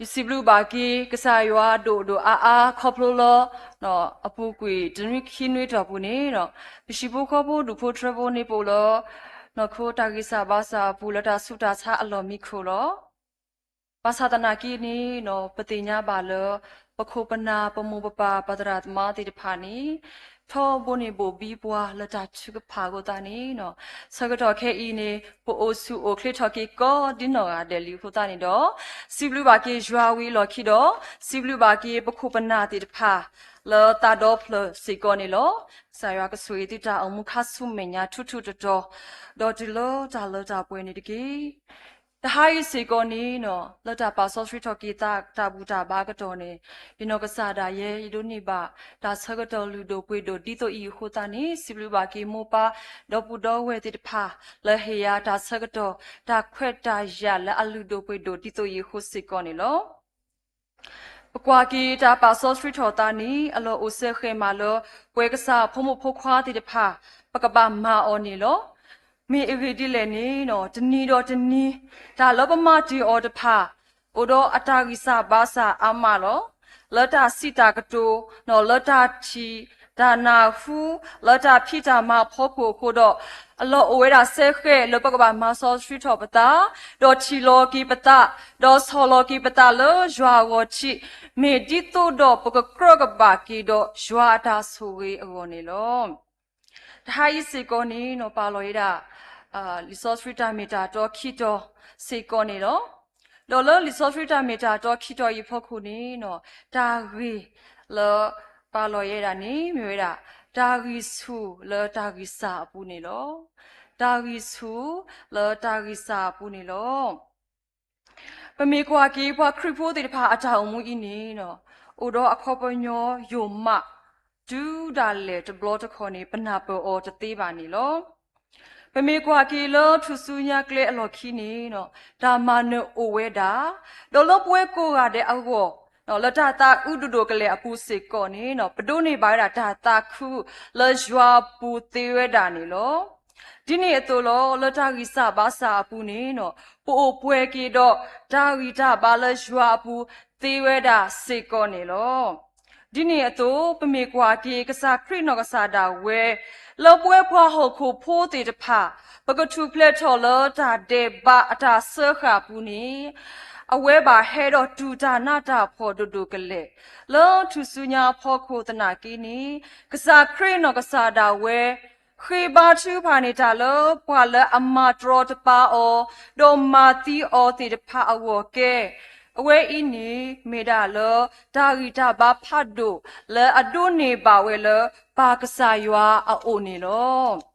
ယစံးဘျုးဘၣ်က့ၤ ကစၢ်ယွၤဒိၣ်ဒိၣ်အါအါခီဖျိလၢ အပူၤကွံာ်တနွံခံနွံတီၢ်ပူၤန့ၣ် ပဟံၣ်ဖိဃီဖိဒူၣ်ဖိထၢဖိန့ၣ် ပအိၣ်လၢ နီၢ်ခိတၢ်ဂံၢ်စၢ်ဘါစၢ်အပူၤလၢတၢ်ဆူးတၢ်ဆါအလီၢ်မံခိၣ်လီၤ. ဘၣ်ဆၣ်သနာ်က့န့ၣ် ပသ့ၣ်ညါဘၣ်လၢ ပခိၣ်ပနၢ် ပမိၢ်ပပၢ် ပသရၣ်သမါသ့ၣ်တဖၣ်န့ၣ် ထီဘိန့ၣ်ဘိၣ်ဘံပှၤလၢတၢ်ထုကဖၣ်အဃိသတးန့ၣ် ဆၢကတီၢ်ခဲအံၤန့ၣ် ပအိၣ်ဆူၣ်အိၣ်ချ့ထီၣ်က့ၤကိးဒ်နီၢ်ဂၤဒဲးလံအဃိသတးန့ၣ်ဒီး စံးဘျုးဘၣ်က့ၤယွၤဝံၤအလီၢ်ခံဒီး စံးဘျုးဘၣ်က့ၤပခိၣ်ပနၢ်သ့ၣ်တဖၣ် လၢသးဒီဖျၢၣ်စ့ၢ်ကီးန့ၣ်လီၤ. ကစၢ်ယွၤကဆိၣ်ဂ့ၤသုတၢ်အိၣ်မူခါဆူမဲာ်ညါထူထူတီတီ ဒီးတုၤလၢတၢ်လၢတၢ်ပှဲၤန့ၣ်တက့ၢ်. တဟါအံၤစ့ၢ်ကီးန့ၣ် လၢတၢ်ပာ်စီဆှံထီၣ်က့ၤသးတၢ်ဘူၣ်တၢ်ဘါအကတီၢ်န့ၣ် ယနီၢ်ကစၢ်ဒၣ်ယဲ ယဒိးန့ၢ်ဘၣ် တၢ်ဆၢကတီၢ်လုၢ်ဒိၣ်ပှ့ၤဒိၣ်ဒ်သိးအံၤအဃိသတးန့ၣ် စံးဘျုးဘၣ်က့ၤမိၢ်ပၢ် ဒီပုၢ်ဒီဝဲၢ်သ့ၣ်တဖၣ် လၢဟ့ၣ်ယၤတၢ်ဆၢကတီၢ် တၢ်ခွဲးတၢ်ယာ်လၢအလုၢ်ဒိၣ်ပှ့ၤဒိၣ်ဒ်သိးအံၤအဃိစ့ၢ်ကီးန့ၣ်လီၤ. ပကွၢ်က့ၤတၢ်ပာ်စီဆှံထီၣ်သးန့ၣ် အလီၢ်အိၣ်စဲဃဲးမးလၢ ပဝဲကစၢ်ဖိမုၣ်ဖိခွါသ့ၣ်တဖၣ် ပကဘၣ်မၤအီၤန့ၣ်လီၤ. မ့ၢ်အဂ့ၢ်ဒ်လဲၣ်န့ၣ် တနံၤဒီးတနံၤ တၢ်လၢပမၤတ့ၢ်အီၤတဖၣ် အိၣ်ဒီးအတၢ်ဂံၢ်စၢ်ဘါစၢ်အါမးလီၤ. လၢတၢ်စံးတၢ်ကတိၤ လၢတၢ်ထံၣ် တၢ်နၢ်ဟူ လၢတၢ်ဖံးတၢ်မၤအဖီခိၣ်အဃိဒီး အလီၢ်အိၣ်ဝဲဒၣ်စဲဃဲးလၢပကဘၣ်မၤစီဆှံထီၣ်ပသး ဒီးထံၣ်လီၤက့ၤပသး ဒီးဆီၣ်လီၤက့ၤပသးလၢယွၤအဂီၢ်ထံး မ့ၢ်ဒ်သိးဒီးပကကြၢးကဘၣ်က့ၤဒီးယွၤအတၢ်ဆိၣ်ဂ့ၤအဂီၢ်န့ၣ်လီၤ. တဟါအံၤစ့ၢ်ကီးန့ၣ် ပာ်လီၤဝဲဒၣ် လံာ်စီဆှံတၢ်မ့ၢ်တၢ်တီခံတီၤစ့ၢ်ကီးန့ၣ်လီၤ. ဒီးလၢလံာ်စီဆှံတၢ်မ့ၢ်တၢ်တီခံတီၤအံၤအဖီခိၣ်န့ၣ် တၢ်ဂ့ၢ်လၢပာ်လီၤဝဲဒၣ်န့ၣ် မ့ၢ်ဝဲဒၣ် တၢ်ဂံၢ်ဆူၣ်လၢတၢ်ဂံၢ်စၢ်အပူၤန့ၣ်လီၤ. တၢ်ဂံၢ်ဆူၣ်လၢတၢ်ဂံၢ်စၢ်အပူၤန့ၣ်လီၤ. ပမ့ၢ်ကွၢ်က့ၤပှၤခရံာ်ဖိသ့ၣ်တဖၣ်အတၢ်အိၣ်မူအံၤန့ၣ် အိၣ်ဒီးအခီပညီယိာ်မး တုၤဒၣ်လဲာ်တဘျီတခီၣ်န့ၣ် ပနၢ်ပၢၢ်အီၤတသ့ဘၣ်န့ၣ်လီၤ. ပမ့ၢ်ကွၢ်က့ၤလၢထူၣ်စုညါကျဲအလီၢ်ခံန့ၣ် တၢ်မၤနၢၤအိၣ်ဝဲဒၣ်, ဒီးလၢပဝဲကိးဂၤဒဲးအဂီၢ် လၢတၢ်သးအုးဒိၣ်ဒိၣ်ကလဲာ်အပူၤစ့ၢ်ကီးန့ၣ် ပဒိးန့ၢ်ဘၣ်ဝဲဒၣ်တၢ်သးခုလၢယွၤအပူၤသ့ဝဲဒၣ်န့ၣ်လီၤ. ဒ်န့ၣ်အသိးလီၤ လၢတၢ်ဂံၢ်စၢ်ဘါစၢ်အပူၤန့ၣ် ပအိၣ်ပှဲၤက့ၤဒီးတၢ်ဂံၢ်တၢ်ဘါလၢယွၤအပူၤသ့ဝဲဒၣ်စ့ၢ်ကီးန့ၣ်လီၤ. ဒ်န့ၣ်အသိး ပမ့ၢ်ကွၢ်က့ၤကစၢ်ခရံာ်နီၢ်ကစၢ်ဒၣ်ဝဲ လၢပဝဲပှၤဟီၣ်ခိၣ်ဖိသ့ၣ်တဖၣ် ပကထူၣ်ဖျဲးထီၣ်လၢတၢ်ဒဲးဘးအတၢ်စၢဃာ်အပူၤန့ၣ် အဝဲဘၣ်ဟဲဒီးတူၢ်တၢ်နးတၢ်ဖှီၣ်ဒိၣ်ဒိၣ်ကလဲာ် လၢထူၣ်စုညါအဖီခိၣ်သနာ်က့န့ၣ် ကစၢ်ခရံာ်နီၢ်ကစၢ်ဒၣ်ဝဲ ဃ့ဘါထုကဖၣ်န့ၢ်တၢ်လၢပှၤလၢအမၤတရီတပါအီၤ ဒီးမၤသံအီၤသ့ၣ်တဖၣ်အဂီၢ်ကဲ, အဝဲအံၤန့ၣ်မ့ၢ်ဒၣ်လၢတၢ်ဂံၢ်တၢ်ဘါဖးဒိၣ်လၢအဒိးန့ၢ်ဘၣ်ဝဲလၢပၢ်ကစၢ်ယွၤအအိၣ်န့ၣ်လီၤ.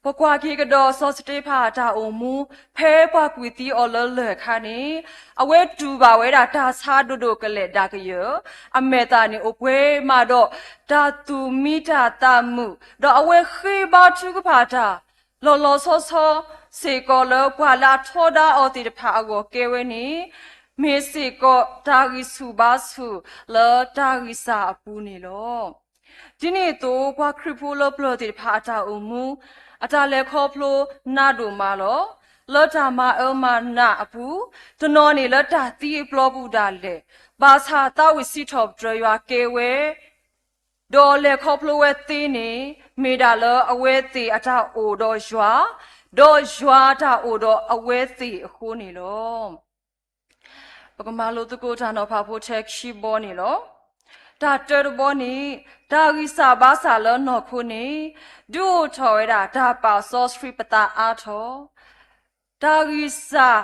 ပကွၢ်က့ၤကဒီးစီၤစတ့ဖၣ်အတၢ်အိၣ်မူ ဖဲပှၤကွံာ်သံအီၤလၢလၢၢ်အခါန့ၣ် အဝဲတူၢ်ဘၣ်ဝဲဒၣ်တၢ်ဆါဒိၣ်ဒိၣ်ကလဲာ်ဒၣ်ကယၢၢ်, အမဲာ်သၣ်န့ၣ်အိၣ်ပှဲၤမးဒီး တၢ်သူၣ်မံတၢ်သးမုာ်, ဒီးအဝဲဃ့ဘါထုကဖၣ်တၢ် လီၤလီၤဆီဆီစ့ၢ်ကီးလၢပှၤလၢအထီဒါအီၤသ့ၣ်တဖၣ်အဂီၢ်ကဲဝဲန့ၣ် မ့ၢ်စ့ၢ်ကီးတၢ်ဂံၢ်ဆူၣ်ဘါဆူၣ်လၢတၢ်ဂံၢ်စၢ်အပူၤန့ၣ်လီၤ. ဒ်န့ၣ်အသိး ပှၤခရံာ်ဖိလၢပျၢၤသ့ၣ်တဖၣ်အတၢ်အိၣ်မူ အတၢ်လဲၤခီဖျိနးဒိၣ်မးလီၤ. လၢတၢ်မၤအၢမၤနးအပူၤ, တနီၤန့ၣ်လၢတၢ်သံအပျီပူၤဒၣ်လဲာ်, ဘၣ်ဆၣ်သးဝံၣ်စံးထီၣ်ပတြၢၤယွၤကဲဝဲ ဒီးလဲၤခီဖျိဝဲသ့န့ၣ် မ့ၢ်ဒၣ်လၢအဝဲသ့ၣ်အတၢ်အိၣ်ဒီးယွၤ, ဒီးယွၤအတၢ်အိၣ်ဒီးအဝဲသ့ၣ်အဃိန့ၣ်လီၤ. ပကမၤလိသကိးတၢ်နီၤဖးဖိထဲခံဘီန့ၣ်လီၤ. တၢ်တၢတဘီန့ၣ် တၢ်ဂံၢ်စၢ်ဘါစၢ်လၢနီၢ်ခိန့ၣ် ဒုးအိၣ်ထီၣ်ဝဲဒၣ်တၢ်ပာ်စီဆှံပသးအါထီၣ်, တၢ်ဂံၢ်စၢ်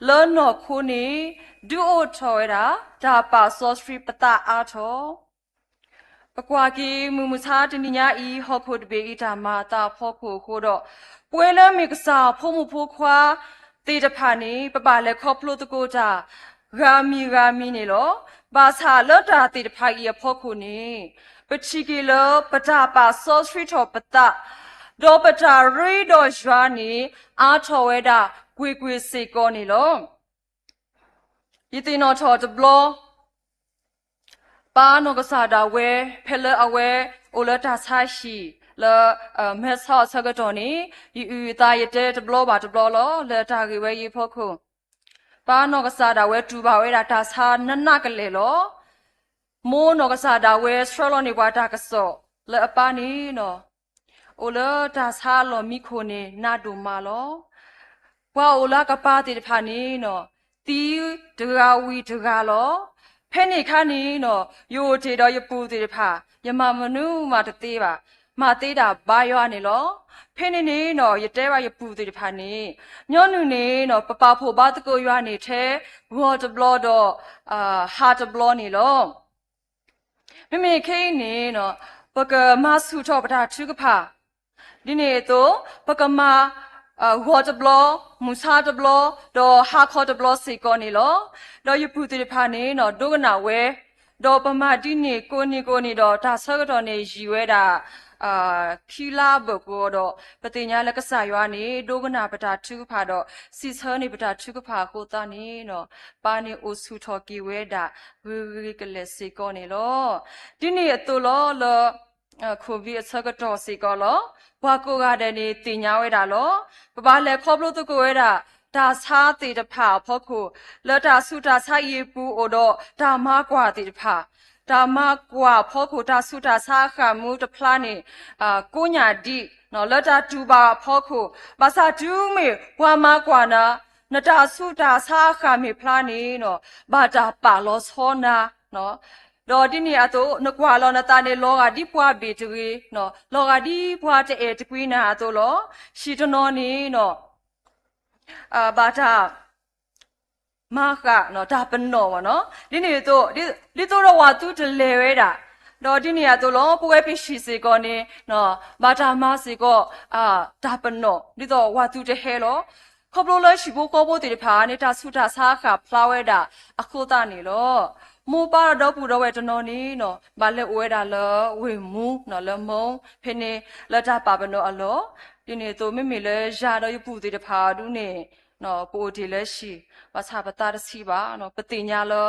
လၢနီၢ်ခိန့ၣ် ဒုးအိၣ်ထီၣ်ဝဲဒၣ် တၢ်ပာ်စီဆှံပသးအါထီၣ် ပကွၢ်က့ၤမုၢ်မဆါတနံၤညါအံၤ ဟီၣ်ခိၣ်တဘ့ၣ်အံၤတၢ်မၤအသးအဖီခိၣ်အဃိဒီး ပဝဲလၢမ့ၢ်ကစၢ်ဖိမုၣ်ဖိခွါသ့ၣ်တဖၣ်န့ၣ် ပဘၣ်လဲၤခီဖျိသကိးတၢ် ဂၤမံၤဂၤမံၤန့ၣ်လီၤ. ဘၣ်ဆၣ်လၢတၢ်သ့ၣ်တဖၣ်အံၤအဖီခိၣ်န့ၣ် ပထံၣ်က့ၤလၢပတၢ်ပာ်စီဆှံထီၣ်ပသး ဒီးပတၢ်ရ့ဒီးယွၤန့ၣ် အါထီၣ်ဝဲဒၣ်ကွ့ၢ်ကွ့ၢ်စ့ၢ်ကီးန့ၣ်လီၤ. ယသ့ၣ်နီၣ်ထီၣ်တဘျီ ပၢ်နီၢ်ကစၢ်ဒၣ်ဝဲ ဖဲလၢအဝဲအိၣ်လၢတၢ်ဆါဟံၣ်လၢ မဲဆီးအဆၢကတီၢ်န့ၣ် ယအုၣ်ယသးယတဲတဘျီဘၣ်တဘျီလီၤ လၢတၢ်ဂ့ၢ်ဝဲအံၤအဖီခိၣ် ပၢ်နီၢ်ကစၢ်ဒၣ်ဝဲတူၢ်ဘၣ်ဝဲဒၣ်တၢ်ဆါနးနးကလဲာ်လီၤ. မိၢ်နီၢ်ကစၢ်ဒၣ်ဝဲဆှၢလီၤန့ၢ်ပှၤတၢ်ကစီၣ်လၢအပၢ်န့ၣ်နီၤ အိၣ်လၢတၢ်ဆါလီၢ်မံခိၣ်န့ၣ် နးဒိၣ်မးလီၤ. ပှၤအိၣ်လၢအကပၤသ့ၣ်တဖၣ်န့ၣ်နီၤ သံတဂၤဝံၤတဂၤလီၤ. ဖဲန့ၣ်အခါန့ၣ်နီၤ ယအိၣ်တ့ၢ်ဒီးယပုၢ်သ့ၣ်တဖၣ် ယမၤမနုၤမးတသ့ဘၣ်, မၤသ့ဒၣ်ဘါယွၤန့ၣ်လီၤ. ဖဲန့ၣ်န့ၣ်နီၤ ယတဲဘၣ်ယပုၢ်သ့ၣ်တဖၣ်န့ၣ် ညီနုၢ်န့ၣ်နီၤ ပပာ်ဖှိၣ်ဘါသကိးယွၤန့ၣ်ထဲ ဂီၤတဘျီဒီး ဟါတဘျီန့ၣ်လီၤ. မ့မ့ၢ်ခဲအံၤန့ၣ်နီၤ ပကမၤဆူၣ်ထီၣ်ပတၢ်ထုကဖၣ် ဒ်န့ၣ်အသိး ပကမၤ ဂီၤတဘျီ, မုၢ်ဆါတဘျီ, ဒီးဟါခီတဘျီစ့ၢ်ကီးန့ၣ်လီၤ. ဒီးယပုၢ်သ့ၣ်တဖၣ်န့ၣ်နီၤ ဒိကနၣ်ဝဲ, ဒီးပမၤဒ်န့ၣ်ကိးနံၤကိးနံၤဒီး တၢ်ဆၢကတီၢ်န့ၣ်ယံာ်ဝဲဒၣ် ခံလါဘၢၣ်ကီးဒီး ပသ့ၣ်ညါလၢကစၢ်ယွၤန့ၣ် ဒိကနၣ်ပတၢ်ထုကဖၣ်ဒီး စံးဆၢန့ၢ်ပတၢ်ထုကဖၣ်အဃိသတးန့ၣ်နီၤ ပၢ်န့ၣ်အိၣ်ဆူၣ်ထီၣ်က့ၤဝဲဒၣ် ဂ့ၤဂ့ၤကလဲာ်စ့ၢ်ကီးန့ၣ်လီၤ. ဒ်န့ၣ်အသိးလီၤလၢ COVID အဆၢကတီၢ်စ့ၢ်ကီးလီၤ. ပှၤကိးဂၤဒဲးန့ၣ်သ့ၣ်ညါဝဲဒၣ်လီၤ. ပဘၣ်လဲၤခီဖျိသကိးဝဲဒၣ် တၢ်ဆါသ့ၣ်တဖၣ်အဖီခိၣ်, လၢတၢ်ဆူးတၢ်ဆါအံၤအပူၤအိၣ်ဒီးတၢ်မၤကွၢ်သ့ၣ်တဖၣ်, တၢ်မၤကွၢ်အဖီခိၣ် တၢ်ဆူးတၢ်ဆါအဃၣ်မူတဖျါန့ၣ် ကိးညၣ်ဒံး လၢတၢ်တူၢ်ဘၣ်အဖီခိၣ်, ဘၣ်ဆၣ်တုၤမ့ၢ်ပှၤမၤကွၢ်နၤ, နတၢ်ဆူးတၢ်ဆါအဃၣ်မ့ၢ်ဖျါန့ၣ် ဘၣ်တၢ်ပာ်လီၤဆီနၤ ဒီးဒ်န့ၣ်အသိး နကွၢ်လီၤနသးန့ၣ် လီၤဂာ်ဒ်ပှၤဘ့ၣ်တဂ့ၤ, လီၤဂာ်ဒ်ပှၤတအဲၣ်တကွံနၤအသိးလီၤ. ဟံၣ်တနီၤန့ၣ် ဘၣ်တၢ်မၤဃၣ် တၢ်ပနီၣ်ဘၣ်နီၤ. ဒ်န့ၣ်အသိး ဒ်သိးဒီးဝၤသူတလဲၤဝဲဒၣ်, ဒီးဒ်န့ၣ်အသိးလီၤ ပဝဲပဟံၣ်စ့ၢ်ကီးန့ၣ် ဘၣ်တၢ်မၤစ့ၢ်ကီး တၢ်ပနီၣ် ဒ်သိးဝၤသူတဟဲလီၤ. ခီဖျိလၢဟံၣ်ဖိဃီဖိသ့ၣ်တဖၣ်န့ၣ် တၢ်ဆူးတၢ်ဆါဃၣ်ဖျါဝဲဒၣ်အဃိသတးန့ၣ်လီၤ. မိၢ်ပၢ်ဒီပုၢ်ဒီဝဲၢ်တနီၤန့ၣ် ဘၣ်လဲၤအိၣ်ဝဲဒၣ်လၢဝ့ၢ်မူ လၢမူ ဖဲန့ၣ်လၢတၢ်ပာ်ပနီၣ်အလီၢ်, ဒ်န့ၣ်အသိး မ့မ့ၢ်လၢယၤဒီးယပုၢ်သ့ၣ်တဖၣ်အဒူၣ်န့ၣ် ပအိၣ်တ့ၢ်လၢဟံၣ် ဘၣ်ဆၣ်ပသးတဆံးဘၣ်, ပသ့ၣ်ညါလၢ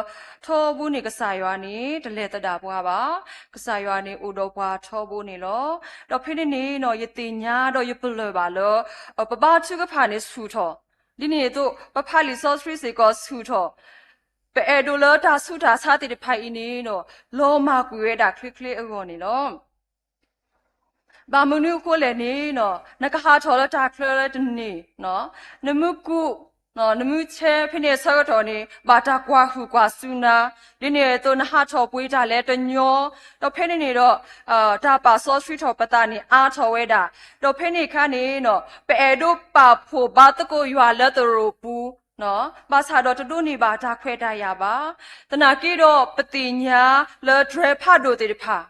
ထီဘိန့ၣ်ကစၢ်ယွၤန့ၣ် တလဲၤသဒၣ်ပှၤဘၣ်, ကစၢ်ယွၤန့ၣ်အိၣ်ဒီးပှၤထီဘိန့ၣ်လီၤ. ဒီးဖဲန့ၣ်န့ၣ် ယသ့ၣ်ညါဒီးယပလၢၢ်ဘၣ်လၢ ပဘါထုကဖၣ်န့ၣ်ဆူၣ်ထီၣ်, ဒ်န့ၣ်အသိး ပဖးလံာ်စီဆှံစ့ၢ်ကီးဆူၣ်ထီၣ်, ပအဲၣ်ဒိးလၢတၢ်ဆူးတၢ်ဆါသ့ၣ်တဖၣ်အံၤန့ၣ် လီၤမၢ်ကွံာ်ဝဲဒၣ်ချ့ချ့အဂီၢ်န့ၣ်လီၤ. ဘၣ်မနုၤအဃိလဲၣ်န့ၣ် နကဟးထီၣ်လၢတၢ်ချၢလၢတန့ၢ်, နမုၢ်ကူး, နမုၢ်ဆဲးဖဲန့ၣ်အဆၢကတီၢ်န့ၣ် ဘၣ်တၢ်ကွၢ်ဟုၣ်ကွၢ်စူၤနၤ, ဒ်န့ၣ်အသိး နဟးထီၣ်ပှ့ၤတၢ်လၢတညီ, ဒီးဖဲန့ၣ်န့ၣ်ဒီး တၢ်ပာ်စီဆှံထီၣ်ပသးန့ၣ်အါထီၣ်ဝဲဒၣ်, ဒီးဖဲန့ၣ်အခါန့ၣ် ပအဲၣ်ဒိးပာ်ဖှိၣ်ဘါသကိးယွၤလၢသရိာ်ပူၤ ဘၣ်ဆၣ်ဒီးတဒိးန့ၢ်ဘၣ်တၢ်ခွဲးတၢ်ယာ်ဘၣ်. သနာ်က့ဒီးပသ့ၣ်ညါလၢတြဲၤဖးဒိၣ်သ့ၣ်တဖၣ်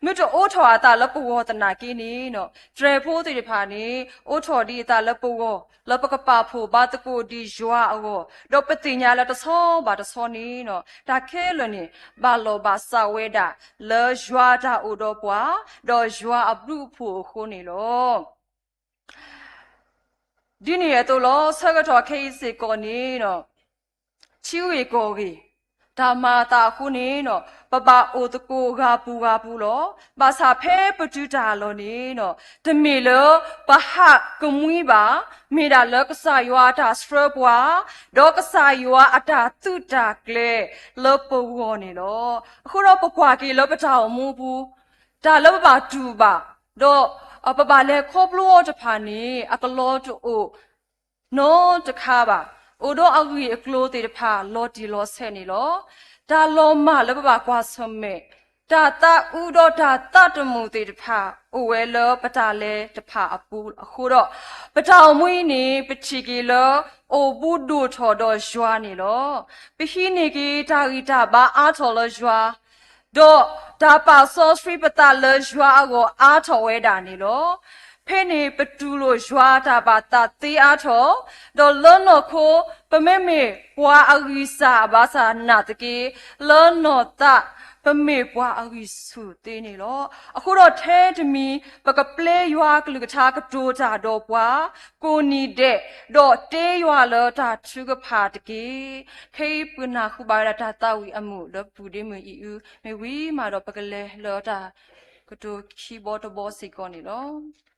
မ့ၢ်တအိးထီၣ်အသးလၢပဂီၢ်သနာ်က့န့ၣ် တြဲၤဖိသ့ၣ်တဖၣ်န့ၣ် အိးထီၣ်ဒံးအသးလၢပဂီၢ် လၢပကပာ်ဖှိၣ်ဘါသကိးဒံးယွၤအဂီၢ်, ဒီးပသ့ၣ်ညါလၢတဆီဘၣ်တဆီန့ၣ် တၢ်ခဲလၢာ်န့ၣ် ဘၣ်လီၢ်ဘၣ်စးဝဲဒၣ် လၢယွၤတၢ်အိၣ်ဒီးပှၤ ဒီးယွၤအဘျုးအဖှိၣ်အဃိန့ၣ်လီၤ. ဒ်န့ၣ်အသိးလီၤ ဆၢကတီၢ်ခဲအံၤစ့ၢ်ကီးန့ၣ် ထံဂ့ၢ်ကီၢ်ဂ့ၢ် တၢ်မၤအသးအဃိန့ၣ် ပဘၣ်အိၣ်သကိးဂၤပူၤဂၤပူၤလီၤ. ဘၣ်ဆၣ်ဖဲပတုၤတၢ်အလီၢ်န့ၣ် တမ့ၢ်လၢပဟးကမှံဘၣ်, မ့ၢ်ဒၣ်လၢကစၢ်ယွၤအတၢ်ဆှၢပှၤ ဒီးကစၢ်ယွၤအတၢ်သုးတၢ်ကျဲၤလၢပဂီၢ်န့ၣ်လီၤ. အဃိဒီးပကွၢ်က့ၤလၢပတၢ်အိၣ်မူအပူၤ တၢ်လၢပဘၣ်တူၢ်ဘၣ် ဒီးပဘၣ်လဲၤခီဖျိအီၤတဖၣ်န့ၣ် အကလီတအိၣ် နီတခါဘၣ်. အိၣ်ဒီးအဂ့ၢ်အကျိၤသ့ၣ်တဖၣ် လီၤတံၢ်လီၤဆဲးန့ၣ်လီၤ. တၢ်လီၤမၢ်လၢပဘၣ်ကွၢ်ဆၢၣ်မဲာ်, တၢ်သးအုးဒီးတၢ်သးတမုာ်သ့ၣ်တဖၣ် အိၣ်ဝဲလၢပတၢ်လဲၤတဖၣ်အပူၤအဃိဒီး ပတၢ်အိၣ်မူအံၤန့ၣ် ပထံၣ်က့ၤလၢ အိၣ်ဘူးဒိၣ်ထီၣ်ဒီးယွၤန့ၣ်လီၤ. ပဟံးန့ၢ်က့ၤတၢ်ဂံၢ်တၢ်ဘါအါထီၣ်လၢယွၤ ဒီးတၢ်ပာ်စီဆှံပသးလၢယွၤအဂီၢ်အါထီၣ်ဝဲဒၣ်န့ၣ်လီၤ. ဖဲန့ၣ်ပတူၢ်လိာ်ယွၤတၢ်ဘၣ်သးသ့အါထီၣ်, ဒီးလၢနီၢ်ခိ ပမ့မ့ၢ်ပှၤအဂံၢ်စၢ်ဘၣ်ဆၣ်နာ်သက့, လၢနီၢ်သး ပမ့ၢ်ပှၤအဂံၢ်ဆူၣ်သ့န့ၣ်လီၤ. အဃိဒီးထဲတမံၤ ပကပျဲယွၤအကလုၢ်ကထါကတိၤတၢ်ဒီးပှၤ ကိးနံၤဒဲး, ဒီးတ့ယွၤလၢတၢ်ထုကဖၣ်တက့ၢ်. ခဲအံၤပနၢ်ဟူဘၣ်ဝဲဒၣ်တၢ်သးဝံၣ်အမုာ်လၢပူၤဒ့မုၢ်အံၤအု, မ့ၢ်ဝံၤမးဒီးပကလဲၤလၢတၢ်ကတိၤခံဘီတဘီစ့ၢ်ကီးန့ၣ်လီၤ.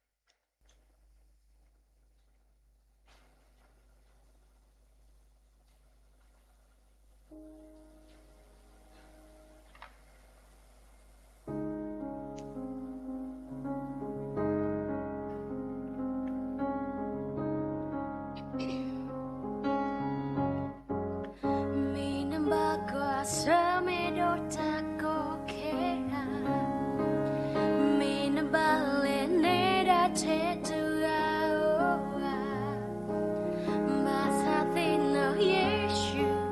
ဆၢမ့ၢ်ဒီးတၢ်ကီခဲဂၤ, မ့ၢ်နဘၣ်လဲၤနဲဒၣ်ထဲတဂၤဧိၤဧါ, ဘၣ်ဆၣ်သ့ၣ်နီၣ်ယ့ၣ်ၡူး,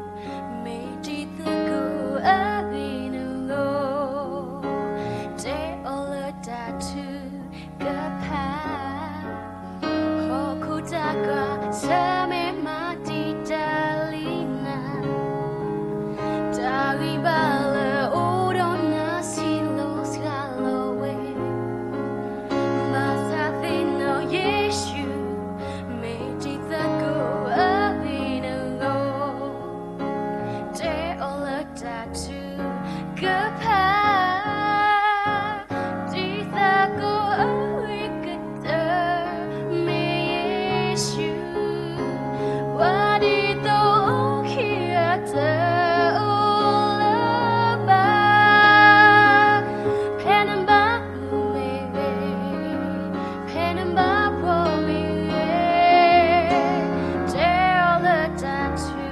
မ့ၢ်တံၤသကိးအဂ့ၢ်နဂီၢ်, တဲအီၤလၢတၢ်ထုကဖၣ် ဟီၣ်ခိၣ်တၢ်ကီ ဆၢမ့ၢ်မၤတံာ်တာ်လံနၤ, တၢ်ဂံၢ်ဘါလၢအိၣ်ဒီးနၤ ဆံးလီၤစှၤလီၤဝဲ, ဘၣ်ဆၣ်သ့ၣ်နီၣ်ယ့ၣ်ၡူး, မ့ၢ်တံၤသကိးအဂ့ၢ်နဂီၢ်, တဲအီၤလၢတၢ်ထုကဖၣ် တံၤသကိးအဂ့ၤကတၢၢ် မ့ၢ်ယ့ၣ်ၡူး, ပှၤဒ်သိးအိၣ်ခံဂၤတအိၣ်လၢၤဘၣ်, ဖဲနဘၣ်မုာ်မ့ၢ်ဂ့ၤ, ဖဲနဘၣ်ဖှီၣ်မ့ၢ်ဂ့ၤ, တဲအီၤလၢတၢ်ထု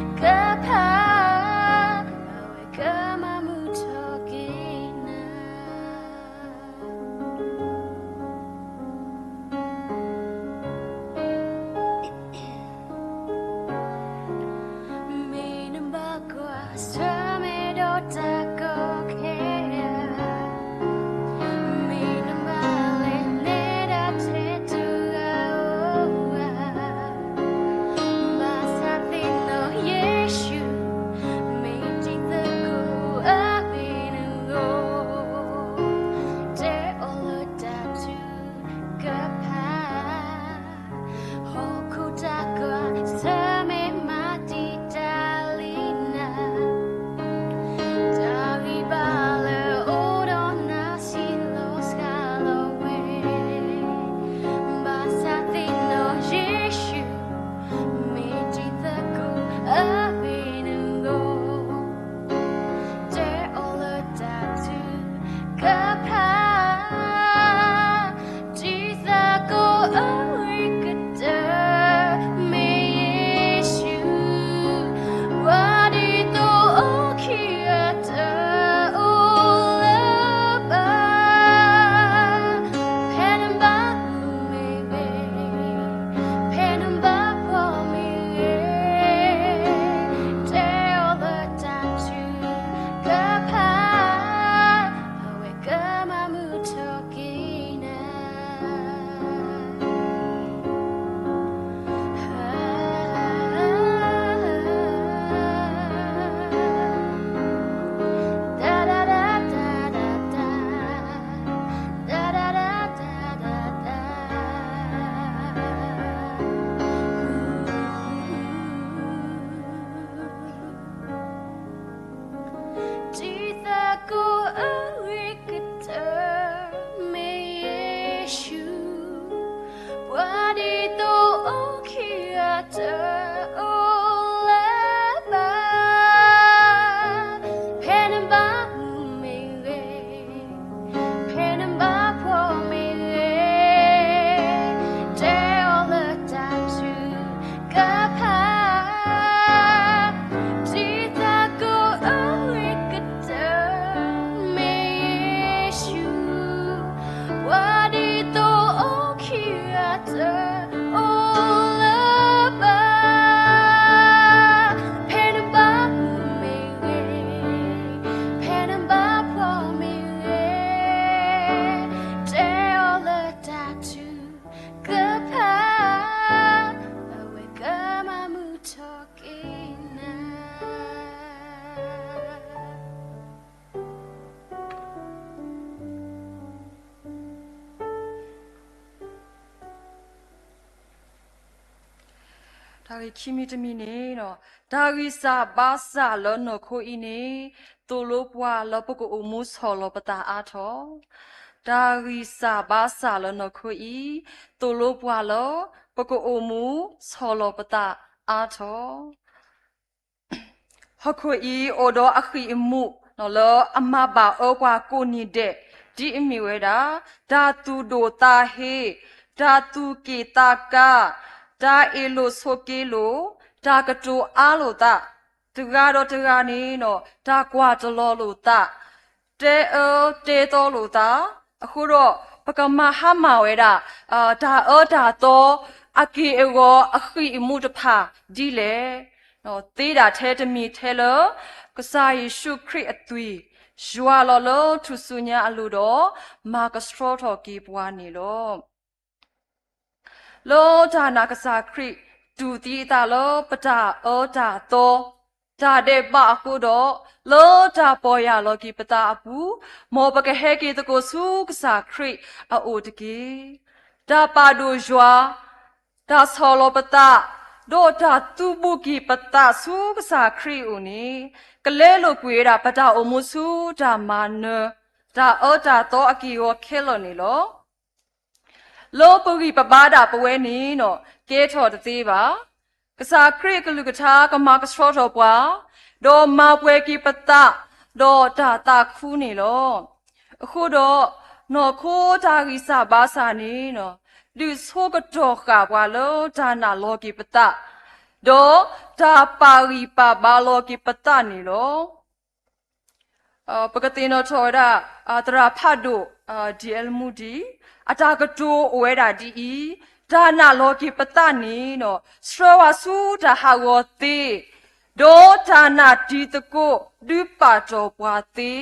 ကဖၣ် အဝဲကမၤမုာ်ထီၣ်က့ၤနၤ. မ့ၢ်နဘၣ်ကွၢ်ဆၢမ့ၢ်ဒီးတၢ်ကီခဲဂၤ, မ့ၢ်နဘၣ်လဲၤနဲဒၣ်ထဲတဂၤဧိၤဧါ, ဘၣ်ဆၣ်သ့ၣ်နီၣ်ယ့ၣ်ၡူး, မ့ၢ်တံၤသကိးအဂ့ၢ်နဂီၢ်, တဲအီၤလၢတၢ်ထုကဖၣ် ဟီၣ်ခိၣ်တၢ်ကီ ဆၢမ့ၢ်မၤတံာ်တာ်လံနၤ, တၢ်ဂံၢ်ဘါလၢအိၣ်ဒီးနၤ ဆံးလီၤစှၤလီၤဝဲ, ဘၣ်ဆၣ်သ့ၣ်နီၣ်ယ့ၣ်ၡူး, မ့ၢ်တံၤသကိးအဂ့ၢ်နဂီၢ် တဲအီၤလၢတၢ်ထုကဖၣ် တံၤသကိးအဂ့ၤကတၢၢ် မ့ၢ်ယ့ၣ်ၡူး, ပှၤဒ်သိးအိၣ်ခံဂၤတအိၣ်လၢၤဘၣ်, ဖဲနဘၣ်မုာ်မ့ၢ်ဂ့ၤ, ဖဲနဘၣ်ဖှီၣ်မ့ၢ်ဂ့ၤ, တဲအီၤလၢတၢ်ထုကဖၣ် အဝဲကမၤမုာ်ထီၣ်က့ၤနၤ. တံၤသကိးအဂ့ၤကတၢၢ် မ့ၢ်ယ့ၣ်ၡူး, ပှၤဒ်သိးအိၣ်ခံဂၤတအိၣ်လၢၤဘၣ်, ဖဲနဘၣ်မုာ်မ့ၢ်ဂ့ၤ, ဖဲနဘၣ်ဖှီၣ်မ့ၢ်ဂ့ၤ, တဲအီၤလၢတၢ်ထုကဖၣ် တံၤသကိးအဂ့ၤကတၢၢ် မ့ၢ်ယ့ၣ်ၡူး, ပှၤဒ်သိးအိၣ်ခံဂၤတအိၣ်လၢၤဘၣ်, ဖဲနဘၣ်မုာ်မ့ၢ်ဂ့ၤ, ဖဲနဘၣ်ဖှီၣ်မ့ၢ်ဂ့ၤ, တဲအီၤလၢတၢ်ထုကဖၣ် အဝဲကမၤမုာ်ထီၣ်က့ၤနၤ. တၢ်ဂ့ၢ်ခံမံၤတမံၤန့ၣ်, တၢ်ဂံၢ်စၢ်ဘါစၢ်လၢနီၢ်ခိအံၤန့ၣ်, သိၣ်လိပှၤလၢပကအိၣ်မူဆီၣ်လီၤပသးအါထီၣ်. တၢ်ဂံၢ်စၢ်ဘါစၢ်လၢနီၢ်ခိအံၤ, သိၣ်လိပှၤလၢပကအိၣ်မူဆီၣ်လီၤပသးအါထီၣ်. ဟီၣ်ခိၣ်အံၤအိၣ်ဒီးအဃံၢ်အမူး လၢအမၤဘၣ်အၢပှၤကိးနံၤဒဲး ဒ်အမ့ၢ်ဝဲဒၣ်, တၢ်သူၣ်ဒိၣ်သးဟ့, တၢ်သူၣ်က့ၣ်သးကါ, တၢ်အ့ၣ်လိာ်ဆိးက့လိာ်, တၢ်ကတိၤအါလိာ်သး, တဂၤဒီးတဂၤန့ၣ် တၢ်ကွၢ်တလီၤလိာ်သး, တဲအၢတဲသီလိာ်သး, အဃိဒီး ပကမၤဟါမၢ်ဝဲဒၣ် တၢ်အၢတၢ်သီ အက့ၢ်အဂီၤ အဃံၢ်အမူတဖၣ်ဒ်လဲၣ်. သ့ဒၣ်ထဲတမံၤထဲလၢ ကစၢ်ယ့ၣ်ၡူးခရံာ်အသွံၣ် ယွၤလီၤလၢထူၣ်စုညါအလိၤဒီး မၤကဆှီထီၣ်က့ၤပှၤန့ၣ်လီၤ. လၢတၢ်နာ်ကစၢ်ခရံာ် တူၢ်သံအသးလၢပတၢ်အၢတၢ်သီ, တၢ်ဒဲးဘးအဃိဒီး, လၢတၢ်ပီၢ်ယၢ်လီၤက့ၤပသးအပူၤ, မ်ပကဟဲက့ၤသကိးဆူကစၢ်ခရံာ်အအိၣ်တက့ၢ်. တၢ်ပာ်ဒိၣ်ယွၤ, တၢ်ဆီၣ်လီၤပသး, ဒီးတၢ်သူဘူးက့ၤပသးဆူကစၢ်ခရံာ်အအိၣ်န့ၣ်, ကလဲလိာ်ကွံာ်ဝဲဒၣ်ပတၢ်အိၣ်မူဆူတၢ်မၤနၢၤ, တၢ်အၢတၢ်သီအက့ၢ်အဂီၤခဲလၢာ်န့ၣ်လီၤ. လၢပဂံၢ်ပဘါဒၣ်ပဝဲန့ၣ် ကဲထီၣ်တသ့ဘၣ်. ကစၢ်ခရံာ်အကလုၢ်ကထါကမၤကဆှီထီၣ်ပှၤ, ဒီးမၤပှဲၤက့ၤပသး, ဒီးတၢ်သးခုန့ၣ်လီၤ. အဃိဒီး, နီၢ်ခိတၢ်ဂံၢ်စၢ်ဘါစၢ်န့ၣ် ဒုးဆိကတီၢ်ဃာ်ပှၤလၢတၢ်နာ်လီၤက့ၤပသး, ဒီးတၢ်ပာ်ဂံၢ်ပာ်ဘါလီၤက့ၤပသးန့ၣ်လီၤ. ပကသ့ၣ်နီၣ်ထီၣ်ဝဲဒၣ် သရၣ်ဖးဒိၣ် ဒံၣ်အဲလမူဒံၣ် အတၢ်ကတိၤအိၣ်ဝဲဒၣ်ဒ်အံၤ, တၢ်နာ်လီၤက့ၤပသးန့ၣ် ဆှၢဝဲဆူတၢ်ဟးဂီၤသ့, ဒီးတၢ်နာ်တံၤသကိးဒုးပာ်တီၢ်ပှၤသ့,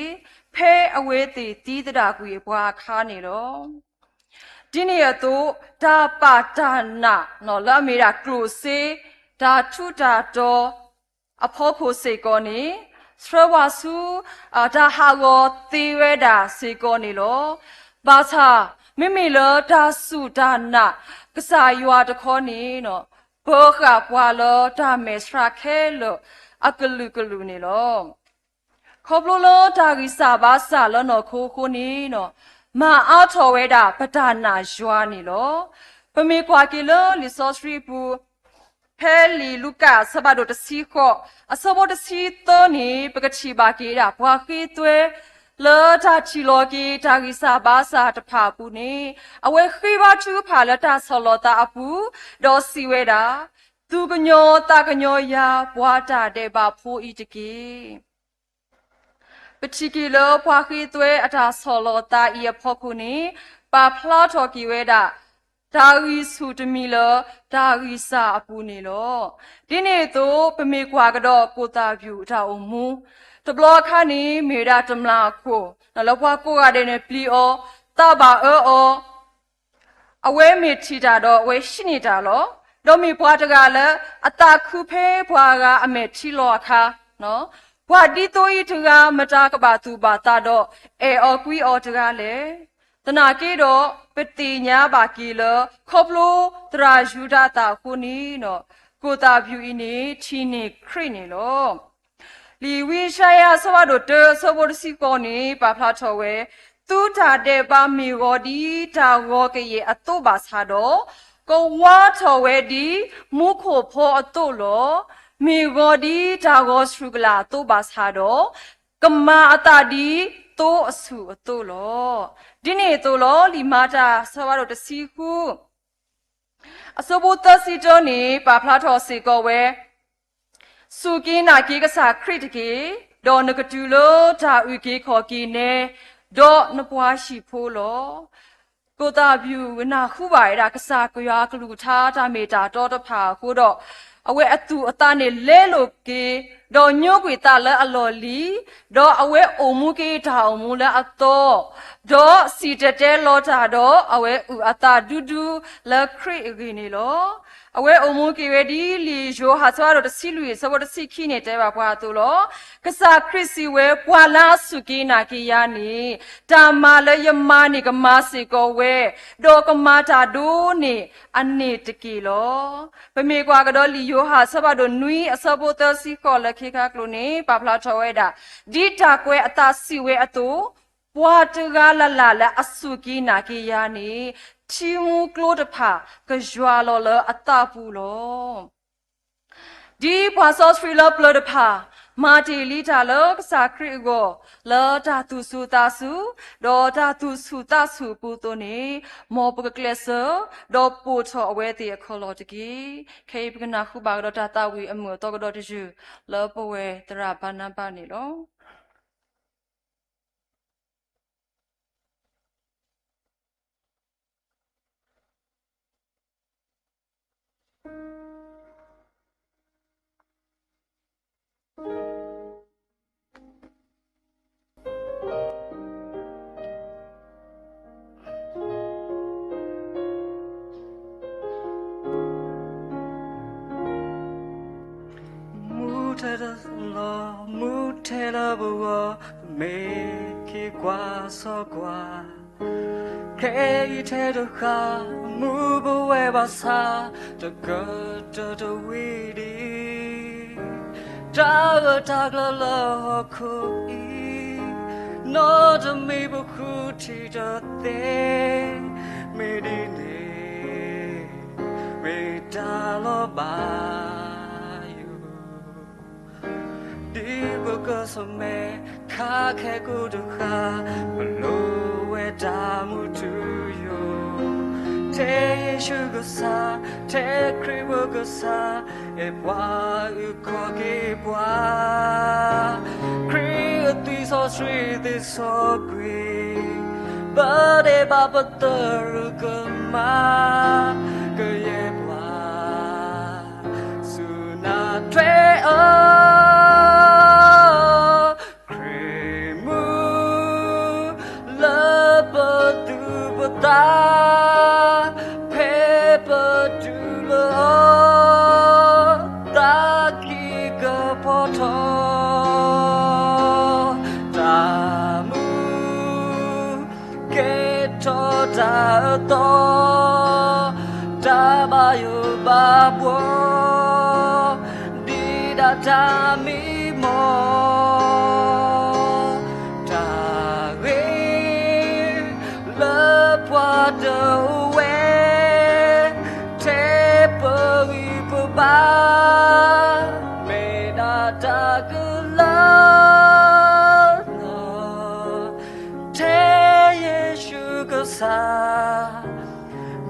ဖဲအဝဲသ့ၣ်သံသဒၣ်ကွံာ်ပှၤအခါန့ၣ်လီၤ. ဒ်န့ၣ်အသိး, တၢ်ပာ်တၢ်နာ်လၢအမ့ၢ်ဒၣ်ကျိၣ်စ့, တၢ်ထူးတၢ်တီၤ အဖီခိၣ်စ့ၢ်ကီးန့ၣ်, ဆှၢဝဲဆူ တၢ်ဟးဂီၤသ့ဝဲဒၣ်စ့ၢ်ကီးန့ၣ်လီၤ. ဘၣ်ဆၣ်, မ့မ့ၢ်လၢတၢ်စူၢ်တၢ်နာ် ကစၢ်ယွၤတခီန့ၣ်, ပၢၤဃာ်ပှၤလၢတၢ်မဲာ်ဆှးခဲလၢာ်အကလုာ်ကလုာ်န့ၣ်လီၤ. ခီဖျိလၢတၢ်ဂံၢ်စၢ်ဘါစၢ်လၢနီၢ်ခိအဃိန့ၣ်, မၤအါထီၣ်ဝဲဒၣ်ပတၢ်နာ်ယွၤန့ၣ်လီၤ. ပမ့ၢ်ကွၢ်က့ၤလၢလံာ်စီဆှံအပူၤ, ဖဲလံာ်လူၤကၣ်အဆၢဖးဒိၣ်တဆံဃိး, အဆၢဖိတဆံသၢန့ၣ်, ပကထံၣ်ဘၣ်က့ၤဒၣ်ပှၤဃ့သွဲ လၢတၢ်ထံၣ်လီၤက့ၤတၢ်ဂံၢ်စၢ်ဘါစၢ်တဖၣ်အပူၤန့ၣ်, အဝဲဃ့ဘါထုကဖၣ်လၢတၢ်ဆီၣ်လီၤသးအပူၤ, ဒီးစံးဝဲဒၣ်, သူၣ်ကညီၤသးကညီၤယၤ ပှၤတၢ်ဒဲးဘးဖိအံၤတက့ၢ်. ပထံၣ်က့ၤလၢပှၤဃ့သွဲအတၢ်ဆီၣ်လီၤသးအံၤအဖီခိၣ်န့ၣ်, ပာ်ဖျါထီၣ်က့ၤဝဲဒၣ် တၢ်ဂံၢ်ဆူၣ်တမံၤလၢတၢ်ဂံၢ်စၢ်အပူၤန့ၣ်လီၤ. ဒ်န့ၣ်အသိး ပမ့ၢ်ကွၢ်ကဒီးကိၣ်သၣ်ဖၠူၣ်အတၢ်အိၣ်မူ, တဘျီအခါန့ၣ် မ့ၢ်ဝဲဒၣ်တမျာ်အခိၣ်, လၢပှၤကိးဂၤဒဲးန့ၣ်ပျံၤအီၤ, သးဘၣ်အၢအီၤ အဝဲမ့ၢ်ထံၣ်တၢ်ဒီးအဝဲဟံးန့ၢ်တၢ်လီၤ. ဒီးမ့ၢ်ပှၤတဂၤလၢအသးခုဖဲပှၤဂၤအမဲာ်ထံလီၤအခါ, ပှၤဒ်သိးအံၤတဂၤ မတၤကဘၣ်သူၣ်ဘၣ်သးဒီး အဲၣ်အီၤကွံအီၤတဂၤလဲၣ်. သနာ်က့ဒီး ပသ့ၣ်ညါဘၣ်က့ၤလၢ ခီဖျိသရၣ်ယူဒၤသၣ်အဃိန့ၣ်, ကိၣ်သၣ်ဖၠူၣ်အံၤန့ၣ် ထံၣ်န့ၢ်ခရံာ်န့ၣ်လီၤ. လံာ်ဝံယၡါယၤအဆၢဖးဒိၣ်တၢအဆၢဖိတဆံဃိးန့ၣ် ပာ်ဖျါထီၣ်ဝဲ, သုတၢ်ဒဲးဘးမ့ၢ်ဂီၤဒ်တၢ်ဂီၤကယဲၢ်အသိးဘၣ်ဆၣ်ဒီး, ကဝါထီၣ်ဝဲဒ်မူခိၣ်ဖီအသိးလီၤ. မ့ၢ်ဂီၤဒ်တၢ်ဂီၤဆူၣ်ကလာ်အသိးဘၣ်ဆၣ်ဒီး, ကမၤအသးဒ်သိအဆူၣ်အသိးလီၤ. ဒ်န့ၣ်အသိးလီၤ. လံာ်မၤတၢ်အဆၢဖးဒိၣ်တဆံဃု အဆၢဖိသၢဆံတၢန့ၣ် ပာ်ဖျါထီၣ်စ့ၢ်ကီးဝဲ, စူၢ်က့ၤနာ်က့ၤကစၢ်ခရံာ်တက့ၢ်, ဒီးနကတုၤလၢတၢ်အုၣ်က့ၤခီၣ်က့ၤနဲ, ဒီးနပှၤဟံၣ်ဖိလီၤ. ကိၣ်သၣ်ဖၠူၣ်နၢ်ဟူဘၣ်ဝဲဒၣ် ကစၢ်ယွၤအကလုၢ်ကထါတၢ်မ့ၢ်တၢ်တီတဖၣ်အဃိဒီး, အဝဲအသူၣ်အသးန့ၣ်လဲလိာ်က့ၤ, ဒီးညိကွံာ်သးလၢအလီၢ်လံၤ, ဒီးအဝဲအိၣ်မူက့ၤတၢ်အိၣ်မူလၢအသီ, ဒီးစံၣ်တဲၤတဲလီၤတၢ်ဒီး အဝဲအုၣ်အသးဒူဒူလၢခရံာ်အဂ့ၢ်န့ၣ်လီၤ. အဝဲအိၣ်မူက့ၤဝဲဒ်လံာ်ယိၤဟၣ်အဆၢဖးဒိၣ်တဆံလွံၢ်အဆၢဖိတဆံခံန့ၣ်တဲဘၣ်ပှၤအသိးလီၤ. ကစၢ်ခရံာ်စံးဝဲ ပှၤလၢအစူၢ်က့ၤနာ်က့ၤယၤန့ၣ်, တၢ်မၤလၢယမၤန့ၣ်ကမၤစ့ၢ်ကီးဝဲ, ဒီးကမၤတၢ်ဒိၣ်န့ၢ်အန့ၣ်တက့ၢ်လီၤ. ပမ့ၢ်ကွၢ်ကဒီးလံာ်ယိၤဟၣ်အဆၢဖးဒိၣ်နွံအဆၢဖိသၢဆံဃိးလၢခံခါကျိၤန့ၣ် ပာ်ဖျါထီၣ်ဝဲဒၣ်, ဒ်တၢ်ကွဲးအသးစံးဝဲအသိး, ပှၤတဂၤလၢ်လၢ်လၢအစူၢ်က့ၤနာ်က့ၤယၤန့ၣ်, ထံမူကျိတဖၣ်ကယွၤလီၤလၢအသးပူၤလီၤ. ဒ်ပှၤစီဆှံလၢပျၢၤတဖၣ်, မၤတ့ၢ်လံတၢ်လၢကစၢ်ခရံာ်အဂီၢ် လၢတၢ်သူၣ်ဆူၣ်သးဆူၣ်, ဒီးတၢ်သူၣ်ဆူၣ်သးဆူၣ်အပူၤအသိးန့ၣ်, မ်ပကကျဲးစၢး ဒီးပိာ်ထီၣ်အဝဲသ့ၣ်အခီၣ်လီၢ်တက့ၢ်. ခဲအံၤပကနၢ်ဟူဘၣ်ကဒီးတၢ်သးဝံၣ်အမုာ်အသီကဒီးတယုၢ် လၢပဝဲသရၣ်ဘၤနဘၤန့ၣ်လီၤ. မူထဲလၢလီၤ, မူထဲလၢပဂီၢ်, မ့ၢ်က့ၤကွၢ်စီကွၢ်, ခဲအံၤထဲတဃၣ်, မူပဝဲဘၣ်ဆၣ်, တကတၢၢ်တဝံၤဒံး, တၢ်ဂၢၢ်တၢ်ကျၢၤလၢဟီၣ်ခိၣ်အံၤ, နီတမံၤပဃုထံၣ်တသ့, မ့ၢ်ဒ်န့ၣ် မ့ၢ်တၢ်လီၤဘၣ်ယိၣ်, ဒ်ပကဆၢၣ်မဲာ်ခါခဲကိာ်တဃၣ်, ပလိၣ်ဝဲတၢ်မူထူယိာ်, ထဲယ့ၣ်ၡူးကစၢ်, ထဲခရံာ်ပကစၢ်, အဲၣ်ပှၤအုၣ်က့ၤခီၣ်က့ၤပှၤ ခရံာ်အသွံၣ်စီဆှံသ့စီကွံာ်, ပဒဲးဘးပသရူးကမၤ, ကယဲၢ်ပှၤ ဆူနၤထွဲအီၤ, ခရံာ်မူ လၢပသူၣ်ပသး, ဖဲပတူၢ်လိာ်အီၤ, သးခံကဖီထီၣ်, တၢ်မူ ကဲထီၣ်တၢ်အသီ, တၢ်ဘၣ်ယိၣ်ဘၣ်ဘှီ, ဒ်ဒၣ်တၢ်မံမီၢ်, တၢ်ဂ့ၤ လၢပှၤတအိၣ်ဝဲ, ထဲပဂံၢ်ပဘါ, မ့ၢ်ဒၣ်တၢ်ကလၢလီၤ, ထဲယ့ၣ်ၡူးကစၢ်,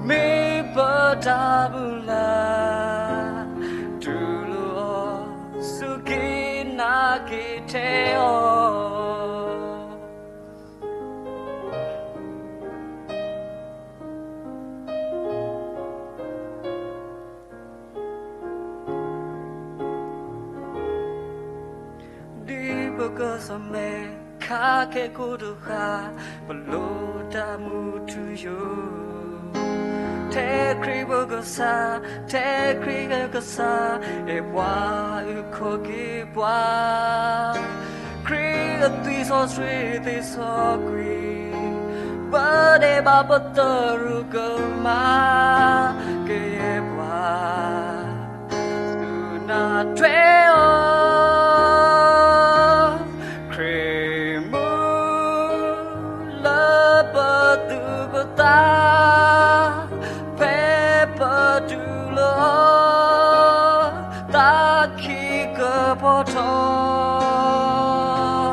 မ့ၢ်ပတၢ်မုၢ်လၢ်, တူၢ်လိာ်အီၤ, စူၢ်က့ၤနာ်က့ၤထဲအီၤ ဒ်ပကဆၢၣ်မဲာ်ခါခဲကိာ်တဃၣ်, ပလိၣ်တၢ်မူထူယိာ်, ထဲခရံာ်ပကစၢ်, ထဲခရံာ်ကစၢ်, အဲၣ်ပှၤအုၣ်က့ၤခီၣ်က့ၤပှၤ ခရံာ်အသွံၣ်စီဆှံသ့စီကွံာ်, ပဒဲးဘးပသရူးကမၤ, ကယဲၢ်ပှၤ ဆူနၤထွဲအီၤ, ခရံာ်မူ လၢပသူၣ်ပသး, ဖဲပတူၢ်လိာ်အီၤ, သးခံကဖီထီၣ်,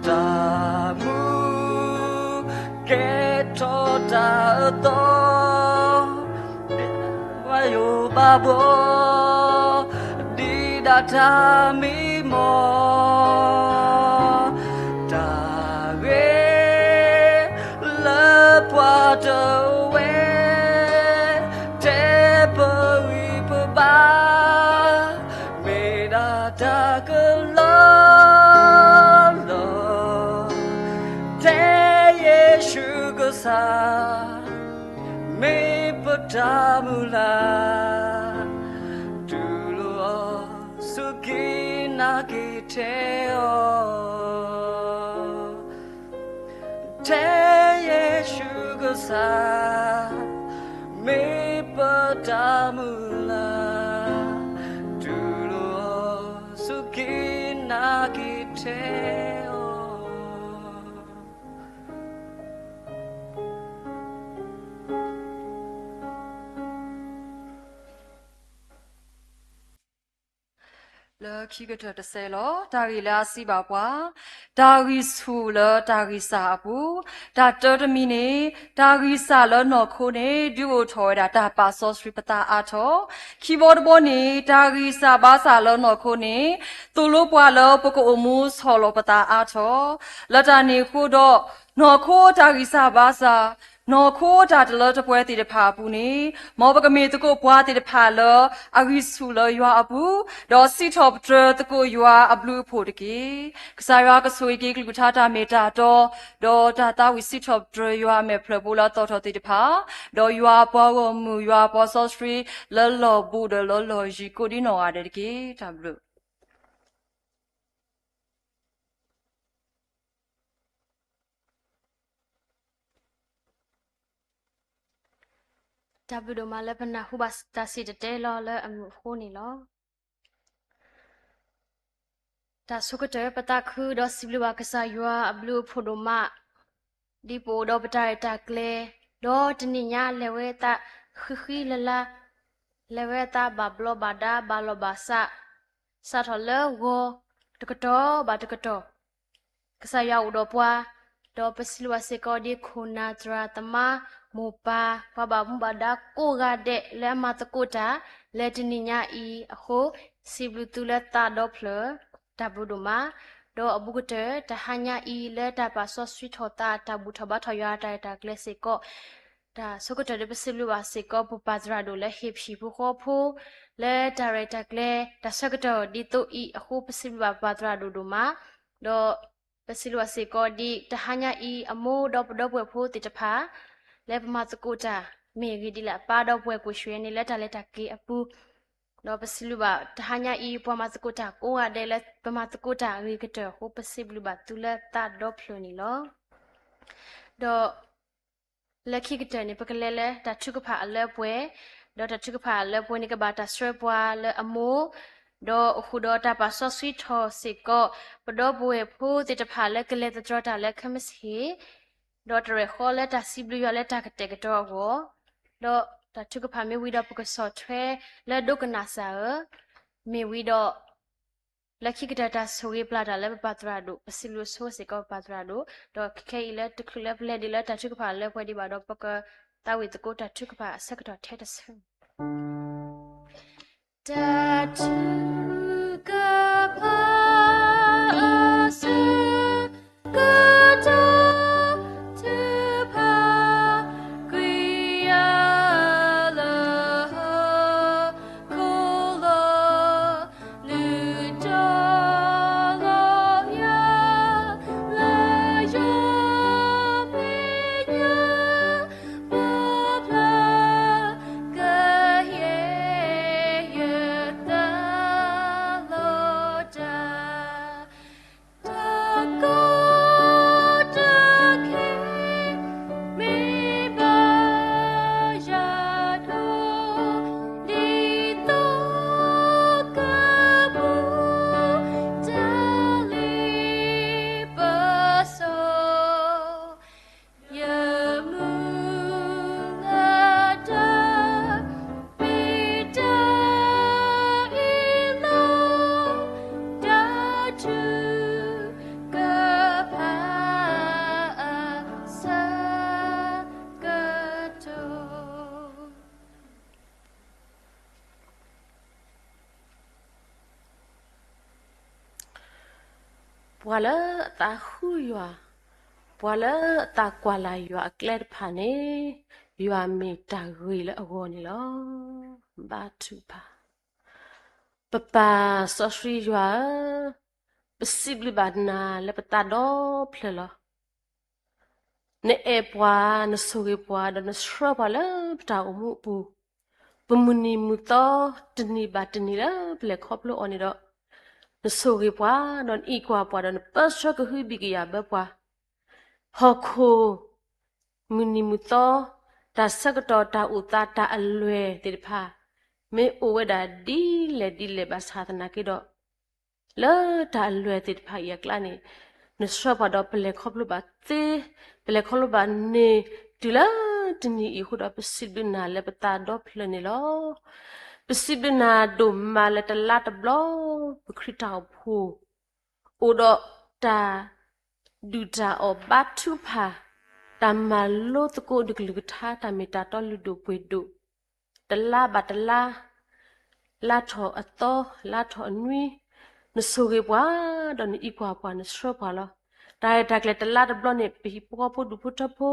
တၢ်မူ ကဲထီၣ်တၢ်အသီ, ဘၣ်ယိၣ်ဘၣ်ဘှီ, ဒ်ဒၣ်တၢ်မံမီၢ်, တၢ်ဂ့ၤ လၢပှၤတအိၣ်ဝဲ, ထဲပဂံၢ်ပဘါ, မ့ၢ်ဒၣ်တၢ်ကလၢလီၤ, ထဲယ့ၣ်ၡူးကစၢ်, မ့ၢ်ပတၢ်မုၢ်လၢ်, တူၢ်လိာ်အီၤ, စူၢ်က့ၤနာ်က့ၤထဲအီၤ, ထဲယ့ၣ်ၡူးကစၢ်, မ့ၢ်ပတၢ်မုၢ်လၢ်, တူၢ်လိာ်အီၤ, စူၢ်က့ၤနာ်က့ၤထဲအီၤ လၢခံကတၢၢ်တစဲးလီၤ. တၢ်ဂ့ၢ်လၢအစံးဘၣ်ပှၤ, တၢ်ဂံၢ်ဆူၣ်လၢတၢ်ဂံၢ်စၢ်အပူၤ, တၢ်တၢတမံၤန့ၣ်, တၢ်ဂံၢ်စၢ်လၢနီၢ်ခိန့ၣ် ဒုးအိၣ်ထီၣ်ဝဲဒၣ်တၢ်ပာ်စီဆှံပသးအါထီၣ်, ခံဘီတဘီန့ၣ် တၢ်ဂံၢ်စၢ်ဘါစၢ်လၢနီၢ်ခိန့ၣ် သိၣ်လိပှၤလၢပကအိၣ်မူဆီၣ်လီၤပသးအါထီၣ်, လၢတၢ်န့ၣ်အဃိဒီး နီၢ်ခိတၢ်ဂံၢ်စၢ်ဘါစၢ် နီၢ်ခိတၢ်တလၢတပှဲၤသ့ၣ်တဖၣ်အပူၤန့ၣ်, မ်ပကမ့ၢ်သကိးပှၤသ့ၣ်တဖၣ်လၢအဂံၢ်ဆူၣ်လၢယွၤအပူၤ, ဒီးစံးထီၣ်ပတြၢၤသကိးယွၤအဘျုးအဖှိၣ်တက့ၢ်. ကစၢ်ယွၤကဆိၣ်ဂ့ၤက့ၤကလုၢ်ကထါတၢ်မ့ၢ်တၢ်တီ, ဒီးတၢ်သးဝံၣ်စံးထီၣ်ပတြၢၤယွၤအမဲာ်ဖျၢၣ်ဖိလၢအသီၣ်ထီၣ်သ့ၣ်တဖၣ်, ဒီးယွၤအပှၤဂီၢ်မုၢ် ယွၤအပှၤစီဆှံ လၢလီၢ်ဘူးဒီးလၢလီၢ်ယံၤကိးဒံနီၢ်ဂၤဒဲးတက့ၢ်. တၢ်ဘျုး တၢ်ဘျုးဒိၣ်မးလၢပနၢ်ဟူဘၣ်တၢ်စံၣ်တဲၤတဲလီၤလၢအမုာ်အဃိန့ၣ်လီၤ. တၢ်ဆိကတၢၢ်ပသးခုဒီးစံးဘျုးဘၣ်ကစၢ်ယွၤအဘျုးအဖှိၣ်ဒိၣ်မး, ဒ်ပအိၣ်ဒီးပတၢ်ရဲၣ်တၢ်ကျဲၤ, ဒီးတနံၤညါလဲၤဝဲသးဃံဃံလၤလၤ, လဲၤဝဲသးဘၣ်ဘျီဘၣ်ဒါဘၣ်လီၢ်ဘၣ်စး, စးထီၣ်လၢဂီၤတကတီၢ်ဘၣ်တကတီၢ် ကစၢ်ယွၤအိၣ်ဒီးပှၤ, ဒီးပစံးဘျုးဘၣ်စ့ၢ်ကီးဒ်ခိၣ်နၢ်သရၣ်သမါမိၢ်ပၢ် ပှၤဘၣ်မူဘၣ်ဒါကိးဂၤဒဲးလၢအမၤသကိးတၢ် လၢတနံၤညါအံၤအဃိ, စံးဘျုးသုလၢသးဒီဖျၢၣ်, တၢ်ဘျုးဒိၣ်မး, ဒီးအဘူးကတၢၢ် တဟါညါအံၤလၢတၢ်ပာ်စီဆှံထီၣ်သး တၢ်ဘူၣ်ထီၣ်ဘါထီၣ်ယွၤတၢ်ရဲၣ်တၢ်ကျဲၤစ့ၢ်ကီး တၢ်ဆိကတၢၢ်ဒီးပစံးဘျုးဘၣ်စ့ၢ်ကီး ပပၢ်သရၣ်ဒိၣ်လၢဟ့ၣ်ဖံးဖိဃီဖိ လၢတၢ်ရဲၣ်တၢ်ကျဲၤ တၢ်ဆၢကတီၢ်ဒ်သိးအံၤအဃိ ပစံးဘျုးဘၣ်ပပၢ်သရၣ်ဒိၣ်ဒိၣ်မး, ဒီးပစံးဘျုးဘၣ်စ့ၢ်ကီးဒ်တဟါညါအံၤ အမိၢ်ဒီးပဒီပုၢ်ဝဲၢ်ဖိသ့ၣ်တဖၣ် လၢပမၤသကိးတၢ် မ့ၢ်ဂ့ၤဒ်လဲၣ်အပၢ်ဒီပုၢ်ဝဲၢ်ကိးဆှဲန့ၣ်လၢတၢ်လဲၤတၢ်က့ၤအပူၤ, ဒီးပစံးဘျုးဘၣ်တဟါညါအံၤ ပှၤမၤသကိးတၢ်ကိးဂၤဒဲးလၢပမၤသကိးတၢ်အဂ့ၤကတၢၢ်အဃိ ပစံးဘျုးဘၣ်သုလၢသးဒီဖျၢၣ်န့ၣ်လီၤ. ဒီး လၢခံကတၢၢ်န့ၣ် ပကလဲၤလၢတၢ်ထုကဖၣ်အလၢပှဲၤ, ဒီးတၢ်ထုကဖၣ်အလၢပှဲၤန့ၣ် ကဘၣ်တၢ်ဆှၢပှၤလၢအမိၢ်, ဒီးအိၣ်ဃုာ်ဒီးတၢ်ပာ်စီဆှံထီၣ်စ့ၢ်ကီး ပဒီပုၢ်ဝဲၢ်ဖိသ့ၣ်တဖၣ်လၢကလဲၤသတြီၤတၢ်လၢခဲမုၢ်ဆ့ၣ်, ဒီးတရဲၣ်ဃီလၢတၢ်စံးဘျုးယွၤလၢတၢ်ကတဲာ်ကတီၤအဂီၢ်, ဒီးတၢ်ထုကဖၣ်မ့ၢ်ဝံၤဒီးပကဆီၣ်ထွဲလၢဒိကနၣ်စၢ်ဧၢ, မ့ၢ်ဝံၤဒီး လၢခံကတၢၢ်တၢ်ဆိၣ်ဂ့ၤပျၢ်တၢ်လၢပပၢ်သရၣ်ဒိၣ်, ပစံးဘျုးဆိစ့ၢ်ကီးပပၢ်သရၣ်ဒိၣ်, ဒီးခဲအံၤလၢတချုးလၢပလဲၤဒံးလၢတၢ်ထုကဖၣ်လၢပှဲၤဒံးဘၣ်ဒီး ပကသးဝံၣ်သကိးတၢ်ထုကဖၣ်အဆၢကတီၢ်ထဲတဆၢ တၢ်ထုကဖၣ်အဆၢကတီၢ် ထုကဖၣ် ကွံာ်ယၤလၢ ခိၣ်လီၤ နုာ်တီၤလီၤယၤ လၢယွၤမဲာ်ညါ ပာ်ဖျါ ကဟ့ၣ်ယသးလီၤတၢ် တၢ်ကီတၢ်ခဲ မ့ၢ်ဘၣ်ယၤဒိၣ် ဒ်သိးကပူၤ တၢ်လ့ပစီ ယမုၢ်လၢ်တၢ် မ့ၢ်တၢ်အ့ၣ်လိာ် တၢ်ထုကဖၣ် အဆၢကတီၢ် ပှၤလၢအသးဃုယွၤ, ပှၤလၢအသးကွၢ်လၢ်ယွၤအကျဲတဖၣ်န့ၣ်, ယွၤမ့ၢ်တၢ်ဂ့ၤလၢအဂီၢ်န့ၣ်လီၤ. ဘါထုကဖၣ်, ပပၢ်စီဆှံယွၤဧၢ, ပစံးဘျုးဘၣ်နၤလၢပသးဒီဖျၢၣ်လီၤ. နအဲၣ်ပှၤ, နဆိၣ်ဂ့ၤပှၤ, ဒီးနဆှၢပှၤလၢပတၢ်အိၣ်မူအပူၤ, ပမုၢ်နံၤမုၢ်သီ တနံၣ်ဘၣ်တနံၣ်လၢပလဲၤခီဖျိအီၤန့ၣ်ဒီး, နဆိၣ်ဂ့ၤပှၤ, ဒီးနအံးကွၢ်ပှၤ, ဒီးနပၢဆှၢကဟုဘံၣ်ကယာ်ဘၢပှၤ, ဟီၣ်ခိၣ် မုၢ်နံၤမုၢ်သီ, တၢ်ဆၢကတီၢ် တၢ်အိၣ်သး တၢ်အလွဲၢ်သ့ၣ်တဖၣ် မ့ၢ်အိၣ်ဝဲဒၣ်ဒ်လဲၣ်ဒ်လဲၣ်ဘၣ်ဆၣ်သနာ်က့ဒီး, လၢတၢ်အလွဲၢ်သ့ၣ်တဖၣ်အံၤအကျါန့ၣ်, နဆှၢပှၤဒီးပလဲၤခီဖျိဘၣ်သ့, ပလဲၤခီဖျိဘၣ်န့ၢ်တုၤလၢတနံၤအံၤအဃိဒီး ပစံးဘျုးနၤလၢပသးဒီဖျၢၣ်န့ၣ်လီၤ. ပစံးဘျုးနၤဒိၣ်မးလၢတလါတဘျီ ပခရံာ်တၢ်အိၣ်ဖှိၣ် အိၣ်ဒီးတၢ်ဒုၣ်တၢ်အီၣ်ဘါထုကဖၣ်, တၢ်မၤလိသကိးဒီးကလုၢ်ကထါ တၢ်မ့ၢ်တၢ်တီလုၢ်ဒိၣ်ပှ့ၤဒိၣ်, တလါဘၣ်တလါ, လါထီၣ်အသီ, လါထီၣ်အနွံ, နဆိၣ်ဂ့ၤပှၤ, ဒီးနအံးကွၢ်ပှၤ နဆှၢပှၤလီၤ. တၢ်ရဲၣ်တၢ်ကျဲၤတလါတဘျီန့ၣ် ပဟံၣ်ဖိဃီဖိဒူၣ်ဖိထၢဖိ,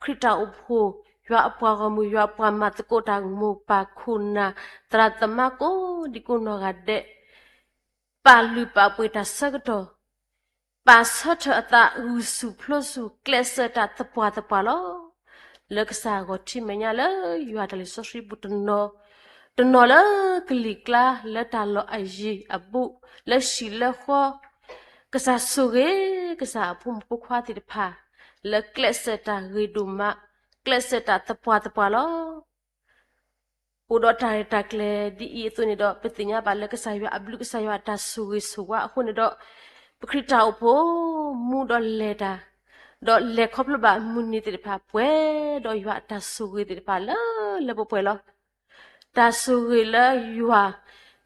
ခရံာ်တၢ်အိၣ်ဖှိၣ်, ယွၤအပှၤဂီၢ်မုၢ်, ယွၤအပှၤမၤသကိးတၢ်မိၢ်ပၢ်ခိၣ်နၢ်သရၣ်သမါကိးဒံကိးနီၢ်ဂၤဒဲး, ပာ်လုၢ်ပာ်ပှ့ၤတၢ်ဆၢကတီၢ်, ပာ်ဆၢထၢၣ်အသးဂုာ်ဆူၣ်ပျိဆူၣ် ကျဲးစၢးတၢ်သပှၢ်သပှၢ်လီၤ. လၢကစၢ်ဂီၤထံမဲာ်ညါလၢယွၤတၢ်လံာ်စီဆှံပူၤတနီၤ, တနီၤလၢကလံၤကျါ လၢတၢ်လီၢ်အယံၤအဘူး, လၢဟံၣ်လၢဃီ, ကစၢ်ဆိၣ်ဂ့ၤ ကစၢ်အဖိမုၣ်ဖိခွါသ့ၣ်တဖၣ်, လၢကျဲးစၢးတၢ်ဂ့ၤဒိၣ်မး, ကျဲးစၢးတၢ်သပှၢ်သပှၢ်လီၤ. အိၣ်ဒီးတၢ်ရဲၣ်တၢ်ကျဲၤဒ်အံၤအသိးန့ၣ်ဒီး ပသ့ၣ်ညါဘၣ်လၢကစၢ်ယွၤအဘျုး ကစၢ်ယွၤအတၢ်ဆိၣ်ဂ့ၤဆိၣ်ဝါအဃိန့ၣ်ဒီး, ပခရံာ်တၢ်အိၣ်ဖှိၣ်မူဒီးလဲၤတၢ်, ဒီးလဲၤခီဖျိဘၣ်မုၢ်နံၤသ့ၣ်တဖၣ် ပှဲၤဒီးယွၤအတၢ်ဆိၣ်ဂ့ၤသ့ၣ်တဖၣ်လၢလၢပှဲၤပှဲၤလီၤ. တၢ်ဆိၣ်ဂ့ၤလၢယွၤ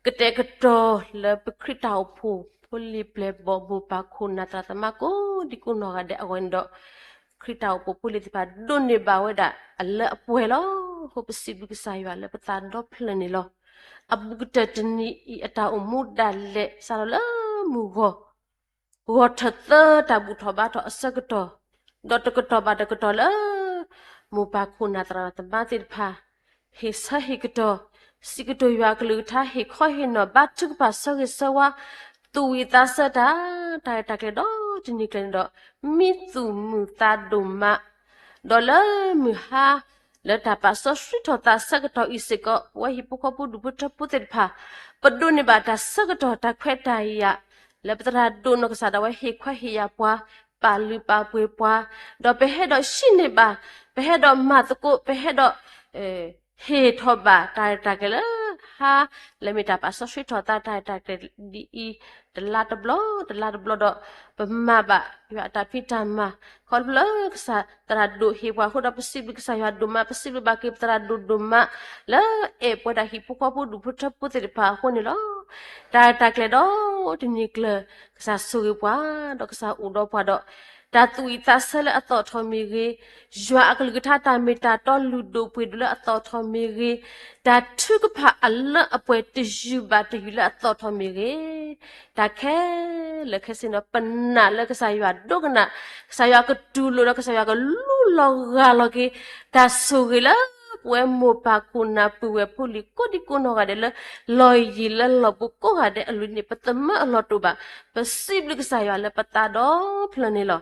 ကတဲာ်ကတီၤလၢပခရံာ်တၢ်အိၣ်ဖှိၣ် ဖိလံၤပျဲၢ်ဘီၣ် မိၢ်ပၢ်ခိၣ်နၢ်သရၣ်သမါကိးဒံကိးနီၢ်ဂၤဒဲးအဂီၢ်န့ၣ်ဒီး, ခရံာ်တၢ်အိၣ်ဖှိၣ်ဖိလံၤသ့ၣ်တဖၣ်ဒိးန့ၢ်ဘၣ်ဝဲဒၣ်အလၢအပှဲၤလီၤ. အဃိပစံးဘျုးကစၢ်ယွၤလၢပသးဒီဖျၢၣ်န့ၣ်လီၤ. အဘူးကတၢၢ်တနံၤအံၤအတၢ်အိၣ်မူဒၣ်လဲာ် စးထီၣ်လၢမုၢ်ဂီၤ ဂီၤထၢၣ်သၢတၢ်ဘူၣ်ထီၣ်ဘါထီၣ်အဆၢကတီၢ်, ဒီးတကတီၢ်ဘၣ်တကတီၢ်လၢ မိၢ်ပၢ်ခိၣ်နၢ်သရၣ်သမါသ့ၣ်တဖၣ် ဟ့ၣ်ဆၢဟ့ၣ်ကတီၢ်, စံးကတိၤယွၤအကလုၢ်ကထါ ဟ့ၣ်ခီဟ့ၣ်နီၤ ဘါထုကဖၣ်ဆၢဂ့ၤဆၢဝါ, သူၣ်ဝံၣ်သးဆၢတၢ်, တၢ်ရဲၣ်တၢ်ကျဲၤဒီတနံၤကျဲၤန့ၣ်ဒီး မံသူၣ်မုာ်သးဒိၣ်မး ဒီးလၢမုၢ်ဟါ လၢတၢ်ပာ်စီဆှံထီၣ်သးဆၢကတီၢ်အံၤစ့ၢ်ကီး ပဝဲဟံၣ်ဖိဃီဖိဒူၣ်ဖိထၢဖိသ့ၣ်တဖၣ် ပဒိးန့ၢ်ဘၣ်တၢ်ဆၢကတီၢ်တၢ်ခွဲးတၢ်ယာ် လၢပသရၣ်ဒိၣ်နီၢ်ကစၢ်ဒၣ်ဝဲဟ့ၣ်ခွဲးဟ့ၣ်ယာ်ပှၤ, ပာ်လုၢ်ပာ်ပှ့ၤပှၤ, ဒီးပဟဲဒီးဟံးန့ၢ်ဘၣ်, ပဟဲဒီးမၤသကိး, ပဟဲဒီး ဟ့ၣ်ထီၣ်ဘၣ်တၢ်ရဲၣ်တၢ်ကျဲၤလၢဟါ, လၢမ့ၢ်တၢ်ပာ်စီဆှံထီၣ်သးတၢ်ရဲၣ်တၢ်ကျဲၤဒ်အံၤ, တလါတဘျီ, တလါတဘျီဒီး ပမၤဘၣ်ယွၤအတၢ်ဖံးတၢ်မၤ, ခီဖျိလၢကစၢ်သရၣ်ဒိၣ်ဟ့ၣ်ပှၤအဃိဒီး ပစံးဘျုးကစၢ်ယွၤဒိၣ်မး, ပစံးဘျုးဘၣ်က့ၤပသရၣ်ဒိၣ်ဒိၣ်မး, လၢအဲၣ်ပဝဲဒၣ်ဟံၣ်ဖိဃီဖိဒူၣ်ဖိထၢဖိသ့ၣ်တဖၣ်အဃိန့ၣ်လီၤ. တၢ်ရဲၣ်တၢ်ကျဲၤဒီတနံၤကျၢၤ ကစၢ်ဆိၣ်ဂ့ၤပှၤ, ဒီးကစၢ်အိၣ်ဒီးပှၤဒီး တၢ်သူၣ်ဝံၣ်သးဆၢလၢအသီၣ်ထီၣ်မ့ၢ်ဂ့ၤ, ယွၤအကလုၢ်ကထါတၢ်မ့ၢ်တၢ်တီလုၢ်ဒိၣ်ပှ့ၤဒိၣ်လၢအသီၣ်ထီၣ်မ့ၢ်ဂ့ၤ, တၢ်ထုကဖၣ်အလၢအပှဲၤတယုၢ်ဘၣ်တယုၢ်လၢအသီၣ်ထီၣ်မ့ၢ်ဂ့ၤ, တၢ်ခဲလၢာ်ခဲဆ့န့ၣ်ဒီး ပနာ်လၢကစၢ်ယွၤဒိကနၣ်, ကစၢ်ယွၤကတူၢ်လိာ်ဒီးကစၢ်ယွၤကလူလီၤဂၢ်လီၤက့ၤ တၢ်ဆိၣ်ဂ့ၤလၢပဝဲမိၢ်ပၢ်ခိၣ်နၢ်ပုၢ်ဝဲၢ်ဖိလံၤကိးဒံကိးနီၢ်ဂၤဒဲးလၢ လီၢ်ယံၤလၢလီၢ်ဘူးကိးဂၤဒဲးအလိၤန့ၣ် ပသမၢအလီၢ်တအိၣ်ဘၣ်, ပစံးဘျုးကစၢ်ယွၤလၢပသးဒီဖျၢၣ်န့ၣ်လီၤ.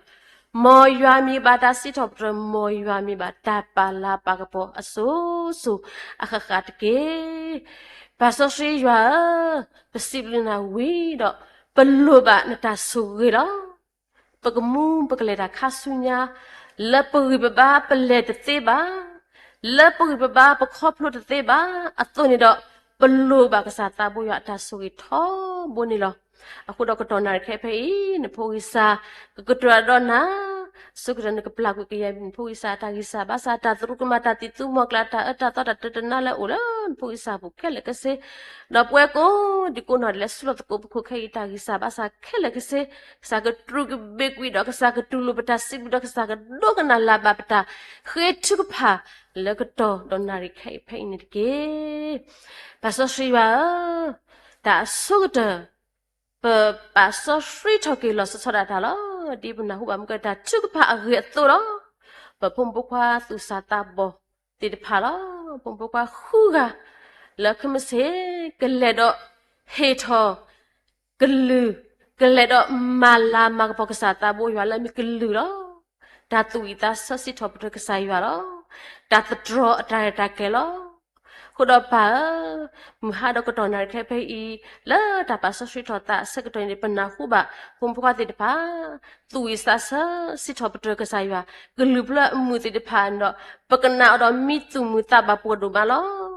မ်ယွၤမံၤဘၣ်တၢ်စံးထီၣ်ပတြၢၤ, မ်ယွၤမံၤဘၣ်တၢ်ပာ်လၤပာ်ကပီၤအစိၤစိၤအဃၣ်ဃၣ်တက့ၢ်. ပၢ်စီဆှံယွၤဧၢ, ပစံးဘျုးနၤဝံၤဒီး ပလိၣ်ဘၣ်နတၢ်ဆိၣ်ဂ့ၤလီၤ. ပကမူပကလဲၤတၢ်ခါဆူညါ, လၢပဂံၢ်ပဘါပလဲၤတသ့ဘၣ်, လၢပဂံၢ်ပဘါပခီဖျိတသ့ဘၣ်အသိးန့ၣ်ဒီး ပလိၣ်ဘၣ်ကစၢ်သးဘိယွၤအတၢ်ဆိၣ်ဂ့ၤထီဘိန့ၣ်လီၤ. အဃိဒီးကတီၢ်နၣ်ရံၣ်ခဲအံၤဖဲအံၤ နဖိဂံၢ်စၢ် ကကတၢၢ်ဒီးနၤ, ဆိကတၢၢ်နကပျၢ်ကွံာ်ကယဲၢ် နဖိဂံၢ်စၢ်အတၢ်ဂံၢ်စၢ်ဘါစၢ် တၢ်သရူးကမၣ် တၢ်သံၣ်သူမီၤကျၢ် တၢ်အၢတၢ်သီ တၢ်တတနါလၢအိၣ်လၢနဖိဂံၢ်စၢ်ပူၤခဲလၢာ်ခဲဆ့, ဒီးပဝဲကိးဒံကိးနီၢ်ဒဲးလၢဆူလီၢ်သကိးပခိၣ်ခဲအံၤ တၢ်ဂံၢ်စၢ်ဘါစၢ်ခဲလၢာ်ခဲဆ့, ကစၢ်ကတြူာ်ကဘ့ၣ်ကွံာ်ဒီး ကစၢ်ကတူၢ်လိာ်ပတၢ်စံးဘျုးဒီး ကစၢ်ကဒိကနၣ်လၢ်ဘၣ်ပတၢ်ဃ့ထုကဖၣ်လၢကတီၢ်ဒီးနၣ်ရံၣ်ခဲအံၤဖဲအံၤန့ၣ်တက့ၢ်. ပၢ်စီဆှံယွၤဧၢ, တၢ်အဆိကတၢၢ် ပပာ်စီဆှံထီၣ်က့ၤလီၤဆီဒၣ်တၢ်လီၤ. ဒ်ပနၢ်ဟူဘၣ်မ့ၢ်ကတၢၢ် တၢ်ထုကဖၣ်အဂ့ၢ်အသိးလီၤ. ပဖိမုၣ်ဖိခွါသူၣ်စၢ်သးဘီၣ်သ့ၣ်တဖၣ်လီၤ. ဖိမုၣ်ဖိခွါဃုဂၤ လၢခံမ့ၢ်စ့ၢ် ကလဲၤဒီးဟ့ၣ်ထီၣ်ကလုၢ်, ကလဲၤဒီးမၤလၤမၤကပီၤကစၢ်သးဘိယွၤလၢမ့ၢ်ကလုၢ်လီၤ. တၢ်သူၣ်ဝံၣ်သးဆၢစံးထီၣ်ပတြၢၤကစၢ်ယွၤလီၤ. တၢ်သတြီၤအတၢ်ရဲၣ်တၢ်ကျဲၤလီၤ. အဃိဒီးပၢ်ဧၢ, မုၢ်ဟါဒီးကတီၢ်နၣ်ရံၣ်ခဲဖဲအံၤ လၢတၢ်ပာ်စီဆှံထီၣ်သးအဆၢကတီၢ်န့ၣ် ပနၢ်ဟူဘၣ် ဖိမုၣ်ဖိခွါသ့ၣ်တဖၣ် သူၣ်ဝံၣ်သးဆၢစံးထီၣ်ပတြၢၤကစၢ်ယွၤ, ကလုၢ်ဖျၢၣ်အမုာ်သ့ၣ်တဖၣ်ဒီး ပကနၣ်အီၤဒီးမံသူၣ်မုာ်သးဘၣ်ပှၤဒိၣ်မးလီၤ.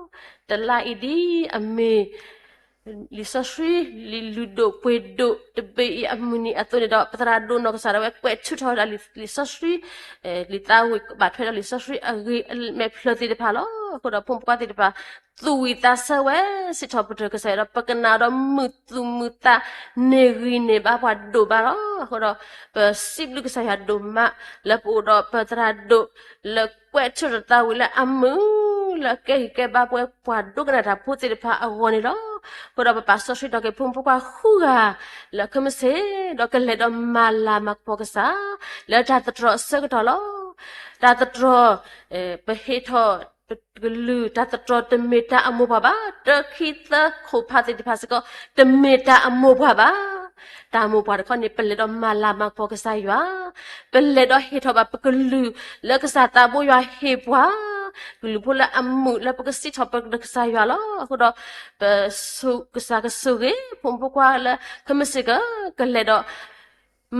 တလါအံၤဒ်အမ့ၢ် လံာ်စီဆှံ လံာ်လုၢ်ဒိၣ်ပှ့ၤဒိၣ်တဘ့ၣ်အံၤအမုၢ်နံၤအသိးန့ၣ်ဒီး ပသရၣ်ဒိၣ်နီၢ်ကစၢ်ဒၣ်ဝဲကွဲးထုးထီၣ်ဝဲဒၣ်လံာ်စီဆှံ, လံာ်သးဝံၣ်ဘၣ်ထွဲဒီးလံာ်စီဆှံအဂ့ၢ်အမဲာ်ဖျၢၣ်သ့ၣ်တဖၣ်လီၤ. အဃိဒီးဖိမုၣ်ဖိခွါသ့ၣ်တဖၣ် သူၣ်ဝံၣ်သးဆၢဝဲ စံးထီၣ်ပတြၢၤကစၢ်ယွၤဒီး ပကနၣ်ဒီးမုာ်သူၣ်မုာ်သး န့ၢ်ဂံၢ်န့ၢ်ဘါပှၤဒိၣ်ဘါလီၤ. အဃိဒီး ပစံးဘျုးကစၢ်ယွၤဒိၣ်မး လၢပအိၣ်ဒီးပသရၣ်ဒိၣ် လၢကွဲးထူၣ်တၢ်သးဝံၣ်လၢအမုာ် လၢကဲဂံၢ်ကဲဘါပှၤ ပှၤဒိကနၣ်တၢ်ဖိသ့ၣ်တဖၣ်အဂီၢ်န့ၣ်လီၤ. အဃိဒီးပပာ်စီဆှံထီၣ်က့ၤဖိမုၣ်ဖိခွါဃုဂၤ လၢခံမ့ၢ်စ့ၢ် ဒီးကလဲၤဒီးမၤလၤမၤကပီၤကစၢ် လၢတၢ်သတြီၤအဆၢကတီၢ်လီၤ. တၢ်သတြီၤ ပဟ့ၣ်ထီၣ် ပကလုၢ် တၢ်သတြီၤတမ့ၢ်တၢ်အမိၢ်ပှၢ်ဘၣ်, တၢ ခံ သၢ ခိၣ်ဖးသ့ၣ်တဖၣ်စ့ၢ်ကီး တမ့ၢ်တၢ်အမိၢ်ပှၢ်ဘၣ်. တၢ်မိၢ်ပှၢ်တခီန့ၣ် ပလဲၤဒီးမၤလၤမၤကပီၤကစၢ်ယွၤ, ပလဲၤဒီးဟ့ၣ်ထီၣ်ဘၣ်ပကလုၢ် လၢကစၢ်သးဘိယွၤဟ့ၣ်ပှၤ ကလုၢ်ဖိလၢအမုာ်လၢပကစံးထီၣ်ပတြၢၤကစၢ်ယွၤလီၤ. အဃိဒီး ပဆိၣ်ကစၢ်ကဆိၣ်ဂ့ၤ ဖိမုၣ်ဖိခွါလၢခံမ့ၢ်စ့ၢ်ကီး ကလဲၤဒီး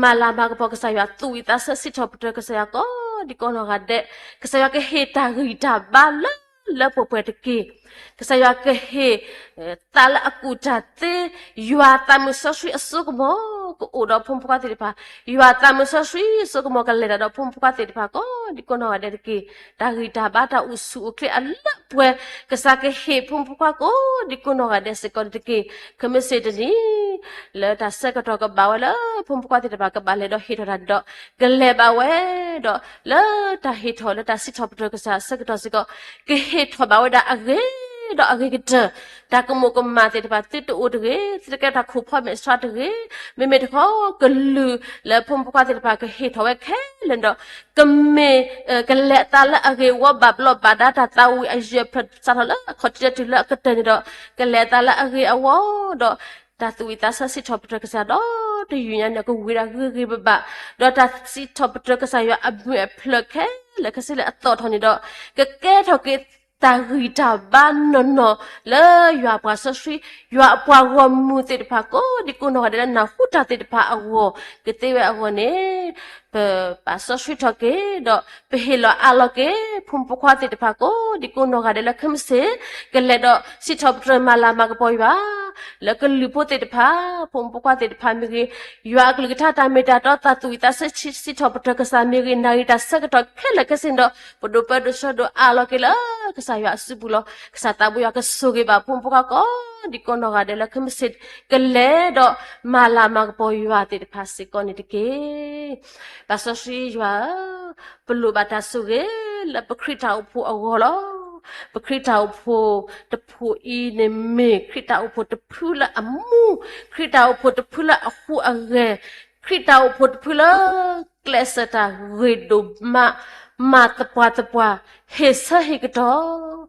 မၤလၤမၤကပီၤကစၢ်ယွၤ သူၣ်ဝံၣ်သးဆၢစံးထီၣ်ပတြၢၤကစၢ်ယွၤကိးဒံကိးနီၢ်ဂၤဒဲး, ကစၢ်ယွၤကဟ့ၣ်တၢ်ဂံၢ်တၢ်ဘါလၢလၢပှဲၤပှဲၤတက့ၢ်. ကစၢ်ယွၤကဟ့ၣ် သးလၢအကူၣ်တၢ်သ့, ယွၤသးမုၢ်စီဆှံအစိကမီၤ ကအိၣ်ဒီးဖိမုၣ်ဖိခွါသ့ၣ်တဖၣ်, ယွၤသးမုၢ်စီဆှံအစိကမီၤ ကလဲၤတၢ်ဒီးဖိမုၣ်ဖိခွါသ့ၣ်တဖၣ်ကိးဒံကိးနီၢ်ဂၤဒဲးတက့ၢ်. တၢ်ဂံၢ်တၢ်ဘါတၢ်အိၣ်ဆူၣ်အိၣ်ချ့အလၢပှဲၤ ကစၢ်ကဟ့ၣ်ဖိမုၣ်ဖိခွါကိးဒံကိးနီၢ်ဂၤဒဲးစ့ၢ်ကီးန့ၣ်တက့ၢ်. ခံမ့ၢ်စ့ၢ်တနံၤ လၢတၢ်ဆၢကတီၢ်ကဘၣ်ဝဲလၢ ဖိမုၣ်ဖိခွါသ့ၣ်တဖၣ်ကဘၣ်လဲၤဒီးဟ့ၣ်ထီၣ်တၢ်ဒီး ကလဲၤဘၣ်ဝဲဒီး လၢတၢ်ဟ့ၣ်ထီၣ်လၢတၢ်စံးထီၣ်ပတြၢၤကစၢ်အဆၢကတီၢ်စ့ၢ်ကီး ကဟ့ၣ်ထီၣ်ဘၣ်ဝဲဒၣ်အဂ့ၤဒီးအဂ့ၤကတၢၢ်, တၢ်ကမူးကမၣ်သ့ၣ်တဖၣ်သုတအိၣ်တဂ့ၤ, သုတကဲထီၣ်ခိၣ်ဖီမဲာ်ဆှးတဂ့ၤ, မ့မ့ၢ်တခီ ကလုၢ်လၢဖိမုၣ်ဖိခွါသ့ၣ်တဖၣ်ကဟ့ၣ်ထီၣ်ဝဲခဲလၢာ်ဒီး ကမ့ၢ် ကလဲၤအသးလၢအဂ့ၤအဝီ ဘၣ်ဘျီးဘၣ်ဒါတၢ်သးဝံၣ်အယၢၢ်ဖျၢၣ်စးထီၣ်လၢအခီၣ်ထံးတုၤလၢအကတၢၢ်န့ၣ်ဒီး ကလဲၤအသးလၢအဂ့ၤအဝီဒီး တၢ်သူၣ်ဝံၣ်သးဆၢစံးထီၣ်ပတြၢၤကစၢ်ဒီး တယုၢ်ညါန့ၣ် ကဝံၤဒၣ်ဂ့ၤဂ့ၤဘၣ်ဘၣ်, ဒီးတၢ်စံးထီၣ်ပတြၢၤကစၢ်ယွၤအမုာ်အဖျၢၣ်ခဲလၢာ်ခဲဆ့လၢအသီၣ်ထီၣ်န့ၣ်ဒီး ကကဲထီၣ်က့ၤတၢ်ဂံၢ်တၢ်ဘါနီၢ်နီၢ် လၢယွၤအပှၤစီဆှံ ယွၤအပှၤဂီၢ်မုၢ်သ့ၣ်တဖၣ်ကိးဒံကိးနီၢ်ဂၤဒဲးလၢနၢ်ဟူတၢ်သ့ၣ်တဖၣ်အဂီၢ် ကသ့ဝဲအဂီၢ်န့ၣ် ပပာ်စီဆှံထီၣ်က့ၤ ဒီးပဟ့ၣ်လီၤအးလီၤက့ၤ ဖိမုၣ်ဖိခွါသ့ၣ်တဖၣ်ကိးဒံကိးနီၢ်ဂၤဒဲးလၢခံမ့ၢ်စ့ၢ် ကလဲၤဒီးစံးထီၣ်ပတြၢၤမၤလၤမၤကပီၤယွၤ လၢကလုၢ်ဖိသ့ၣ်တဖၣ် ဖိမုၣ်ဖိခွါသ့ၣ်တဖၣ်မ့ၢ်ဂ့ၤ, ယွၤအကလုၢ်ကထါတၢ်မ့ၢ်တၢ်တီ တၢ်သူၣ်ဝံၣ်သးဆၢစံးထီၣ်ပတြၢၤကစၢ်မ့ၢ်ဂ့ၤ, နၣ်ရံၣ်တၢ်ဆၢကတီၢ်ခဲလၢာ်ခဲဆ့န့ၣ်ဒီး ပဒိၣ်ပၢဒိၣ်ဆၢဒိၣ်အးလီၤက့ၤလၢ ကစၢ်ယွၤအစုပူၤလီၤ. ကစၢ်သးဘိယွၤကဆိၣ်ဂ့ၤဘၣ်ဖိမုၣ်ဖိခွါကိးဒံကိးနီၢ်ဂၤဒဲးလၢခံမ့ၢ်စ့ၢ် ကလဲၤဒီးမၤလၤမၤကပီၤယွၤသ့ၣ်တဖၣ်စ့ၢ်ကီးန့ၣ်တက့ၢ်. ပၢ်စီဆှံယွၤဧၢ, ပလိၣ်ဘၣ်တၢ်ဆိၣ်ဂ့ၤလၢပခရံာ်တၢ်အိၣ်ဖှိၣ်အဂီၢ်လီၤ. ပခရံာ်တၢ်အိၣ်ဖှိၣ်တဖှိၣ်အံၤန့ၣ်မ့ၢ် ခရံာ်တၢ်အိၣ်ဖှိၣ်တဖုလၢအမူ, ခရံာ်တၢ်အိၣ်ဖှိၣ်တဖုလၢအဟူးအဂဲၤ, ခရံာ်တၢ်အိၣ်ဖှိၣ်တဖုလၢ ကျဲးစၢးတၢ်ဂ့ၤဒိၣ်မး, မၤသပှၢ်သပှၢ်, ဟ့ၣ်ဆၢဟ့ၣ်ကတီၢ်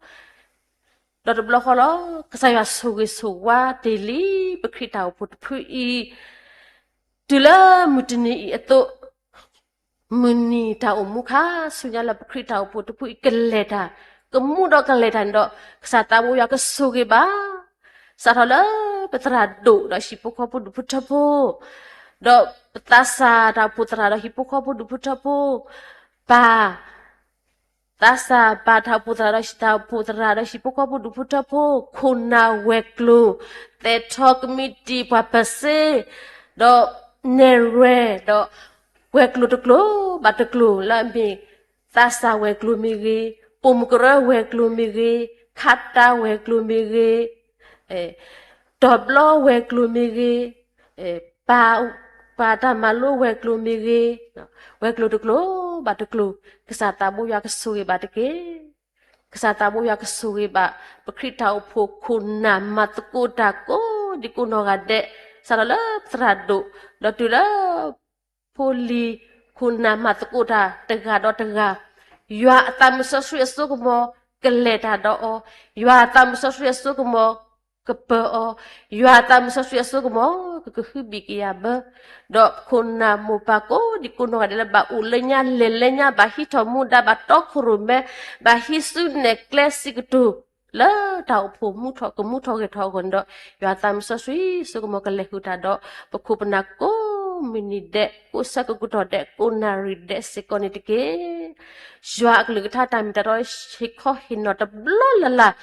ဒီးတဘျီဃီလီၤ ကစၢ်ယွၤဆိၣ်ဂ့ၤဆိၣ်ဝါတ့ၢ်လံ ပခရံာ်တၢ်အိၣ်ဖှိၣ်တဖုအံၤ, တုၤလၢမုၢ်တနံၤအံၤအသိး, မုၢ်နံၤတၢ်အိၣ်မူခါဆူညါလၢပခရံာ်တၢ်အိၣ်ဖှိၣ်တဖုအံၤကလဲၤတၢ်, ကမူဒီးကလဲၤတၢ်န့ၣ်ဒီး ကစၢ်သးဘိယွၤကဆိၣ်ဂ့ၤဘၣ် စးထီၣ်လၢပသရၣ်ဒိၣ်ဒီးဟံၣ်ဖိဃီဖိဒူၣ်ဖိထၢဖိ, ဒီးပသးစၢ်တၢ်အိၣ်ဖှိၣ်သရၣ်ဒီးဟံၣ်ဖိဃီဖိဒူၣ်ဖိထၢဖိ, ပၢ် သးစၢ်ပၢ်တၢ်အိၣ်ဖှိၣ်သရၣ်ဒီးဟံၣ်ဖိဃီဖိဒူၣ်ဖိထၢဖိ, ခိၣ်နၢ်ဝဲၤကျိၤ, သဲးထီၣ်ကမံးတံာ်ပှၤပၢၤစ့, ဒီးနဲၣ်ရွဲၣ်, ဒီးဝဲၤကျိၤတကျိၤဘၣ်တကျိၤလၢအမ့ၢ် သးစၢ်ဝဲၤကျိၤမ့ၢ်ဂ့ၤ, ပိာ်မုၣ်ကရၢဝဲၤကျိၤမ့ၢ်ဂ့ၤ, ခါတၢ်ဝဲၤကျိၤမ့ၢ်ဂ့ၤ, တီၤဘျီဝဲၤကျိၤမ့ၢ်ဂ့ၤ, ပၢ် ပၢ်တၢ်မၤလိဝဲၤကျိၤမ့ၢ်ဂ့ၤ, ဝဲၤကျိၤတကျိၤဘၣ်တကျိၤ, ကစၢ်သးဘိယွၤကဆိၣ်ဂ့ၤဘၣ်တက့ၢ်. ကစၢ်သးဘိယွၤကဆိၣ်ဂ့ၤဘၣ် ပခရံာ်တၢ်အိၣ်ဖှိၣ်ခိၣ်နၢ်မၤသကိးတၢ်ကိးဒံကိးနီၢ်ဂၤဒဲး, စးထီၣ်လၢသရၣ်ဒိၣ်, ဒီးတုၤလၢ ဖိလံၤ, ခိၣ်နၢ်မၤသကိးတၢ်တဂၤဒီးတဂၤ, ယွၤအသးမုၢ်စီဆှံအစိကမီၤ ကလဲၤတၢ်ဒီးအီၤ, ယွၤအသးမုၢ်စီဆှံအစိကမီၤ ကပၢၤအီၤ, ယွၤအသးမုၢ်စီဆှံအစိကမီၤ ကကဟုဘံၣ်ကယာ်ဘၢ, ဒီးခိၣ်နၢ်မိၢ်ပၢ်ကိးဒံကိးနီၢ်ဂၤဒဲးလၢဘၣ်အိၣ်လၢညါလဲၤလၢညါ ဘၣ်ဟံးထီၣ်မူဒါ ဘၣ်တီခိၣ်ရိၣ်မဲ, ဘၣ်ဟံးစုနဲၣ်ကျဲစံးကတိၤ လၢတၢ်အိၣ်ဖှိၣ်မူထီၣ်ကမူထီၣ်ဂဲၤထီၣ်အဂီၢ်န့ၣ်ဒီး ယွၤသးမုၢ်စီဆှံစိကမီၤကလဲၤဃုာ်တၢ်ဒီး ပခိၣ်ပနၢ်ကိးမုၢ်နံၤဒဲး ကိးဆၢကကူးထီၣ်ဒဲး ကိးနၣ်ရံၣ်ဒဲးစ့ၢ်ကီးန့ၣ်တက့ၢ်. ယွၤအကလုၢ်ကထါတၢ်မ့ၢ်တၢ်တီဟ့ၣ်ခီဟ့ၣ်နီၤတဘျီလၢ်လၢ်,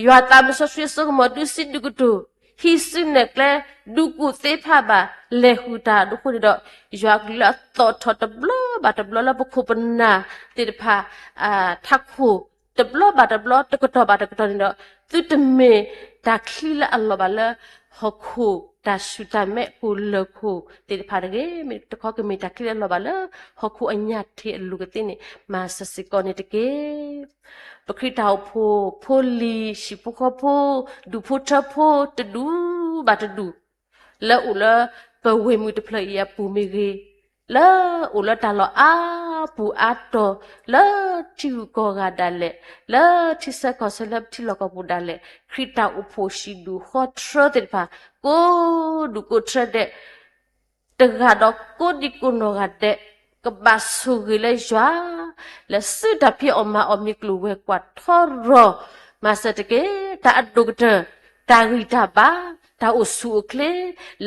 ယွၤသးမုၢ်စီဆှံစိကမီၤဒုးစံးဒုးကတိၤ, ဟံးစုနဲၣ်ကျဲ ဒူကူၣ်သ့ဖးဘၣ် လဲၤဃုာ်တၢ်အဒိဃိန့ၣ်ဒီး ယွၤအကလုၢ်လၢအသီၣ်ထီၣ်တဘျီဘၣ်တဘျီလၢပခိၣ်ပနၢ်သ့ၣ်တဖၣ် ထးခိၣ် တဘျီဘၣ်တဘျီ တကတီၢ်ဘၣ်တကတီၢ်န့ၣ်ဒီး သုတမ့ၢ်တၢ်ချံလၢအလီၤဘၣ်လၢ ဟီၣ်ခိၣ်တၢ်ဆူၣ်တၢ်မဲာ် ကိၣ်လၢၢ်ခိၣ်သ့ၣ်တဖၣ်တဂ့ၤ, မ့ၢ်တခီကမ့ၢ်တၢ်ချံလၢအလီၤဘၣ်လၢ ဟီၣ်ခိၣ်အညၣ်ထံးအလိၤကသ့ၣ်န့ၣ် မၤစၢၤစ့ၢ်ကီးန့ၣ်တက့ၢ်. ပခရံာ်တၢ်အိၣ်ဖှိၣ်ဖိလံၤ ဟံၣ်ဖိဃီဖိ ဒူၣ်ဖိထၢဖိ တဒူၣ်ဘၣ်တဒူၣ် လၢအိၣ်လၢပဝ့ၢ်မုၢ်တဖျၢၣ်အံၤအပူၤမ့ၢ်ဂ့ၤ, လၢအိၣ်လၢတၢ်လီၢ်အါပူၤအါတီၤ လၢထံဂုၤကီၢ်ဂၤဒၣ်လဲာ်, လၢထံဆၢကီၢ်ဆၢလၢပထံလီၢ်ကီၢ်ပူၤဒၣ်လဲာ်, ခရံာ်တၢ်အိၣ်ဖှိၣ်ဟံၣ်ဒူၣ်ဃီထြၢသ့ၣ်တဖၣ် ကိးဒူၣ်ကိးထြၢဒဲး တဂၤဒီးကိးဒံကိးနီၢ်ဂၤဒဲး ကဘၣ်ဆိၣ်ဂ့ၤလၢယွၤ လၢစုတၢ်ဖံးအီၣ်မၤအီၣ်မ့ၢ်ကျိၣ်ဝဲၤကွာ်ထီရီၤ မၤစၢၤတက့ၢ်. တၢ်အဒိၣ်ကတၢၢ် တၢ်ဂံၢ်တၢ်ဘါ တၢ်အိၣ်ဆူၣ်အိၣ်ချ့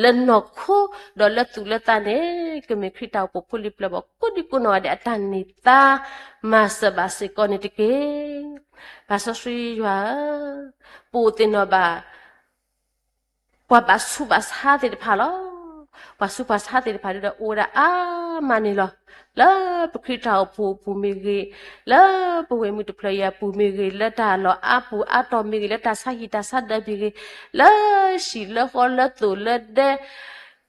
လၢနီၢ်ခိဒီးလၢသူၣ်လၢသးန့ၣ် ကမ့ၢ်ခရံာ်တၢ်အိၣ်ဖှိၣ်ဖိလံၤပျၢၤဘီၣ် ကိးဒံကိးနီၢ်ဂၤဒဲးအတၢ်န့ၢ်သါ မၤစၢၤဘၣ်စ့ၢ်ကီးန့ၣ်တက့ၢ်. ပၢ်စီဆှံယွၤဧၢ, ပအိၣ်သ့ၣ်နီၣ်ဘၣ် ပှၤဘၣ်ဆူးဘၣ်ဆါသ့ၣ်တဖၣ်လီၤ. ပှၤဆူးပှၤဆါသ့ၣ်တဖၣ်ဒ်ဒီး အိၣ်ဝဲဒၣ်အါမးန့ၣ်လီၤ. လၢပခရံာ်တၢ်အိၣ်ဖှိၣ်အပူၤမ့ၢ်ဂ့ၤ, လၢပဝ့ၢ်မုၢ်တဖျၢၣ်အံၤအပူၤမ့ၢ်ဂ့ၤ, လၢတၢ်လီၢ်အါပူၤအါတီၤမ့ၢ်ဂ့ၤ, လၢတၢ်ဆါဟံၣ်တၢ်ဆါဒၢးမ့ၢ်ဂ့ၤ, လၢဟံၣ်လၢဃီလၢသိၣ်လၢဒဲ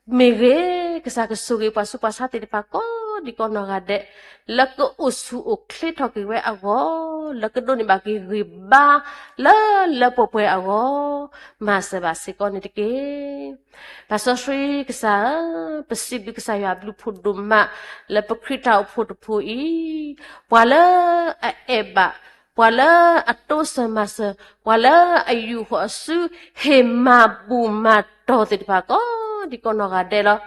မ့ၢ်ဂ့ၤ, ကစၢ်ကဆိၣ်ဂ့ၤပှၤဆူးပှၤဆါသ့ၣ်တဖၣ်ကိးဒံကိးနီၢ်ဂၤဒဲး, လၢကအိၣ်ဆူၣ်အိၣ်ချ့ထီၣ်က့ၤဝဲအဂီၢ်, လၢကဒိးန့ၢ်ဘၣ်က့ၤဂံၢ်ဘါ လၢလၢပှဲၤပှဲၤအဂီၢ်, မၤစၢၤဘၣ်စ့ၢ်ကီးန့ၣ်တက့ၢ်. ပၢ်စီဆှံကစၢ်ဧၢ, ပစံးဘျုးကစၢ်ယွၤအဘျုးဖးဒိၣ်မး လၢပခရံာ်တၢ်အိၣ်ဖှိၣ်တဖှိၣ်အံၤ, ပှၤလၢအအဲၣ်ဘၣ်, ပှၤလၢအတိစၢၤမၤစၢၤ, ပှၤလၢအယူာ်ဃီၤအစု ဟ့ၣ်မၤဘူၣ်မၤတီၢ်သ့ၣ်တဖၣ်ကိးဒံကိးနီၢ်ဂၤဒဲးလီၤ.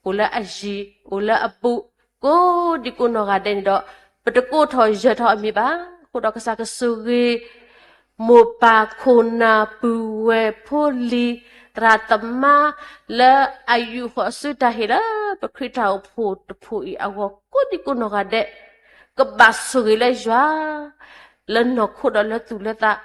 အိၣ်လၢအယံၤ, အိၣ်လၢအဘူး, ကိးဒံကိးနီၢ်ဂၤဒဲးန့ၣ်ဒီး, ပတကိးထီၣ်ယၢၤထီၣ်အမံၤဘၣ်. အဃိဒီးကစၢ်ကဆိၣ်ဂ့ၤ မိၢ်ပၢ်ခိၣ်နၢ်ပုၢ်ဝဲၢ်ဖိလံၤ သရၣ်သမါ လၢအယူာ်ဃီၤအစုတၢ်ဟ့ၣ်လၢ ပခရံာ်တၢ်အိၣ်ဖှိၣ်တဖှိၣ်အံၤအဂီၢ် ကိးဒံကိးနီၢ်ဂၤဒဲး ကဘၣ်ဆိၣ်ဂ့ၤလၢယွၤ လၢနီၢ်ခိဒီးလၢသူၣ်လၢသး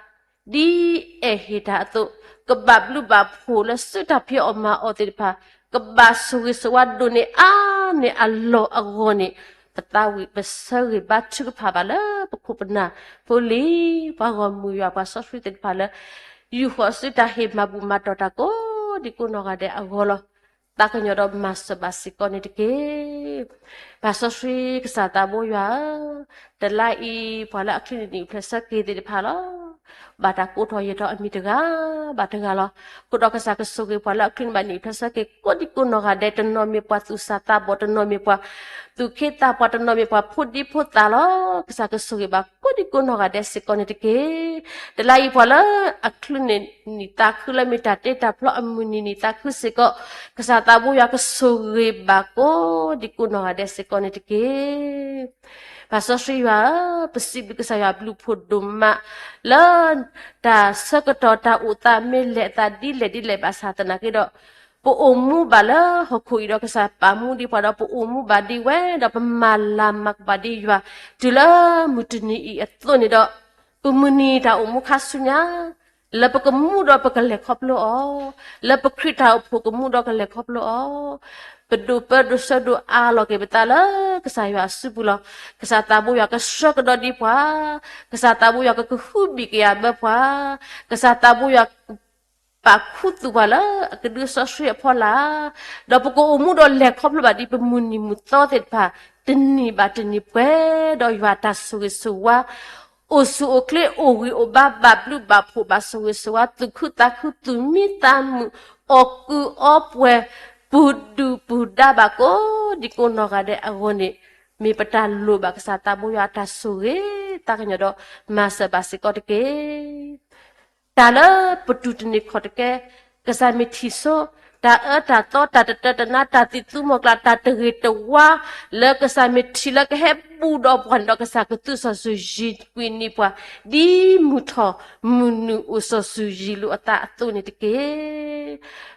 ဒ်အဲၣ်ဟ့ၣ်တၢ်အသိး, ကဘၣ်ဘျုးဘၣ်ဖှိၣ်လၢစုတၢ်ဖံးအီၣ်မၤအီၣ်သ့ၣ်တဖၣ်, ကဘၣ်ဆိၣ်ဂ့ၤဆိၣ်ဝါဒိၣ်န့ၢ်အါန့ၢ်အလီၢ်အဂီၢ်န့ၣ်, ပသးဝံၣ်ပဆၢဂ့ၤဘါထုကဖၣ်ဘၣ်လၢပခိၣ်ပနၢ်ဖိလံၤ ပှၤဂီၢ်မုၢ်ယွၤပှၤစီဆှံသ့ၣ်တဖၣ်လၢ ယူာ်ဃီၤအစုတၢ်ဟ့ၣ်မၤဘူၣ်မၤတီၢ်တၢ်ကိးဒံကိးနီၢ်ဂၤဒဲးအဂီၢ်လီၤ. သးကညီၤဒီးမၤစၢၤဘၣ်စ့ၢ်ကီးန့ၣ်တက့ၢ်. ပၢ်စီဆှံကစၢ်သးဘိယွၤဧၢ, တလါအံၤ ပှၤလၢအချုးန့ၢ်နံၣ်အုၣ်ဖျဲၣ်ဆၢက့ၤသ့ၣ်တဖၣ်လီၤ. ဘၣ်တၢ်ကိးထီၣ်ယၢၤထီၣ်အမံၤတဂၤဘၣ်တဂၤလီၤ. အဃိဒီးကစၢ်ကဆိၣ်ဂ့ၤပှၤလၢအချုးန့ၢ်ဘၣ်နံၣ်အုၣ်ဖျဲၣ်ဆၢက့ၤ ကိးဒံကိးနီၢ်ဂၤဒဲး, တနီၤမ့ၢ်ပှၤသူၣ်စၢ်သးဘီၣ်, တနီၤမ့ၢ်ပှၤသူၣ်က့သးပှၢ်, တနီၤမ့ၢ်ပှၤဖိဒံဖိသၣ်လီၤ. ကစၢ်ကဆိၣ်ဂ့ၤဘၣ်ကိးဒံကိးနီၢ်ဂၤဒဲးစ့ၢ်ကီးန့ၣ်တက့ၢ်. တလါအံၤပှၤလၢအချုးန့ၢ်နံၣ်သးခုလၢမ့ၢ်တၢ်တ့တၢ်ဖျီအမုၢ်နံၤနံၣ်သးခုစ့ၢ်ကီး, ကစၢ်သးဘိယွၤကဆိၣ်ဂ့ၤဘၣ်ကိးဒံကိးနီၢ်ဂၤဒဲးစ့ၢ်ကီးန့ၣ်တက့ၢ်. ပၢ်စီဆှံယွၤဧၢ, ပစံးဘျုးကစၢ်ယွၤဘျုးဖးဒိၣ်မး လၢ တၢ်ဆၢကတီၢ်တၢ်အိၣ်သးမ့ၢ်လဲၣ်အသးဒ်လဲၣ်ဒ်လဲၣ်ဘၣ်ဆၣ်သနာ်က့ဒီး, ပအိၣ်မူဘၣ်လၢဟီၣ်ခိၣ်အံၤဒီးကစၢ်ပာ်မူဒံးပှၤဒီးပအိၣ်မူဘၣ်ဒံးဝဲဒီးပမၤလၤမၤကပီၤဒံးယွၤ တုၤလၢမုၢ်တနံၤအံၤအသိးန့ၣ်ဒီး, ပမုၢ်နံၤတၢ်အိၣ်မူခါဆူညါ လၢပကမူဒီးပကလဲၤခီဖျိအီၤ, လၢပခရံာ်တၢ်အိၣ်ဖှိၣ်ကမူဒီးကလဲၤခီဖျိအီၤ, ပဒိၣ်ပၢဒိၣ်ဆၢဒိၣ်အါလီၤက့ၤပသးလၢကစၢ်ယွၤအစုပူၤလီၤ. ကစၢ်သးဘိယွၤကဆှၢကဒီးဒံးပှၤ, ကစၢ်သးဘိယွၤကကဟုဘံၣ်ကယာ်ဘၢပှၤ, ကစၢ်သးဘိယွၤ ပာ်ခူသူၣ်ပှၤလၢအကဒုစီဆှံအဖီလာ်, ဒီးပကအိၣ်မူဒီးလဲၤခီဖျိဘၣ်ဒံးပမုၢ်နံၤမုၢ်သီသ့ၣ်တဖၣ်, တနံၤဘၣ်တနံၤပှဲၤဒီးယွၤတၢ်ဆိၣ်ဂ့ၤဆိၣ်ဝါ, အိၣ်ဆူၣ်အိၣ်ချ့အိၣ်ဂံၢ်အိၣ်ဘါဘၣ်ဘျုးဘၣ်ဖှိၣ်ဘၣ်ဆိၣ်ဂ့ၤဆိၣ်ဝါ သူၣ်ခုသးခုသူၣ်မံသးမုာ် အီၣ်ကုၢ်အီပှဲၤ ပူၤဒုၣ်ပူၤဒါဘၣ်ကိးဒံကိးနီၢ်ဂၤဒဲးအဂီၢ်န့ၣ်, မ့ၢ်ပတၢ်လိၣ်ဘၣ်ကစၢ်သးဘိယွၤအတၢ်ဆိၣ်ဂ့ၤ သးကညီၤဒီးမၤစၢၤဘၣ်စ့ၢ်ကီးတက့ၢ်. တၢ်လၢပတူၢ်တန့ၢ်ခီၣ်တကဲ, ကစၢ်မ့ၢ်ထံၣ်ဆိ, တၢ်အၢတၢ်သီ တၢ်တတၢတနါ တၢ်သံၣ်သူမီၢ်ကျၢ် တၢ်တဂ့ၤတဝါ, လၢကစၢ်မ့ၢ်ထံၣ်လၢကဟဲဘူးဒီးပှၤန့ၣ်ဒီး ကစၢ်ကသုးစီၤစုၤယံၤကွံာ်န့ၢ်ပှၤ ဒ်မုၢ်ထီၣ်မုၢ်နုာ်အိၣ်စီၤစုၤယံၤလိာ်အသးအသိးန့ၣ်တက့ၢ်.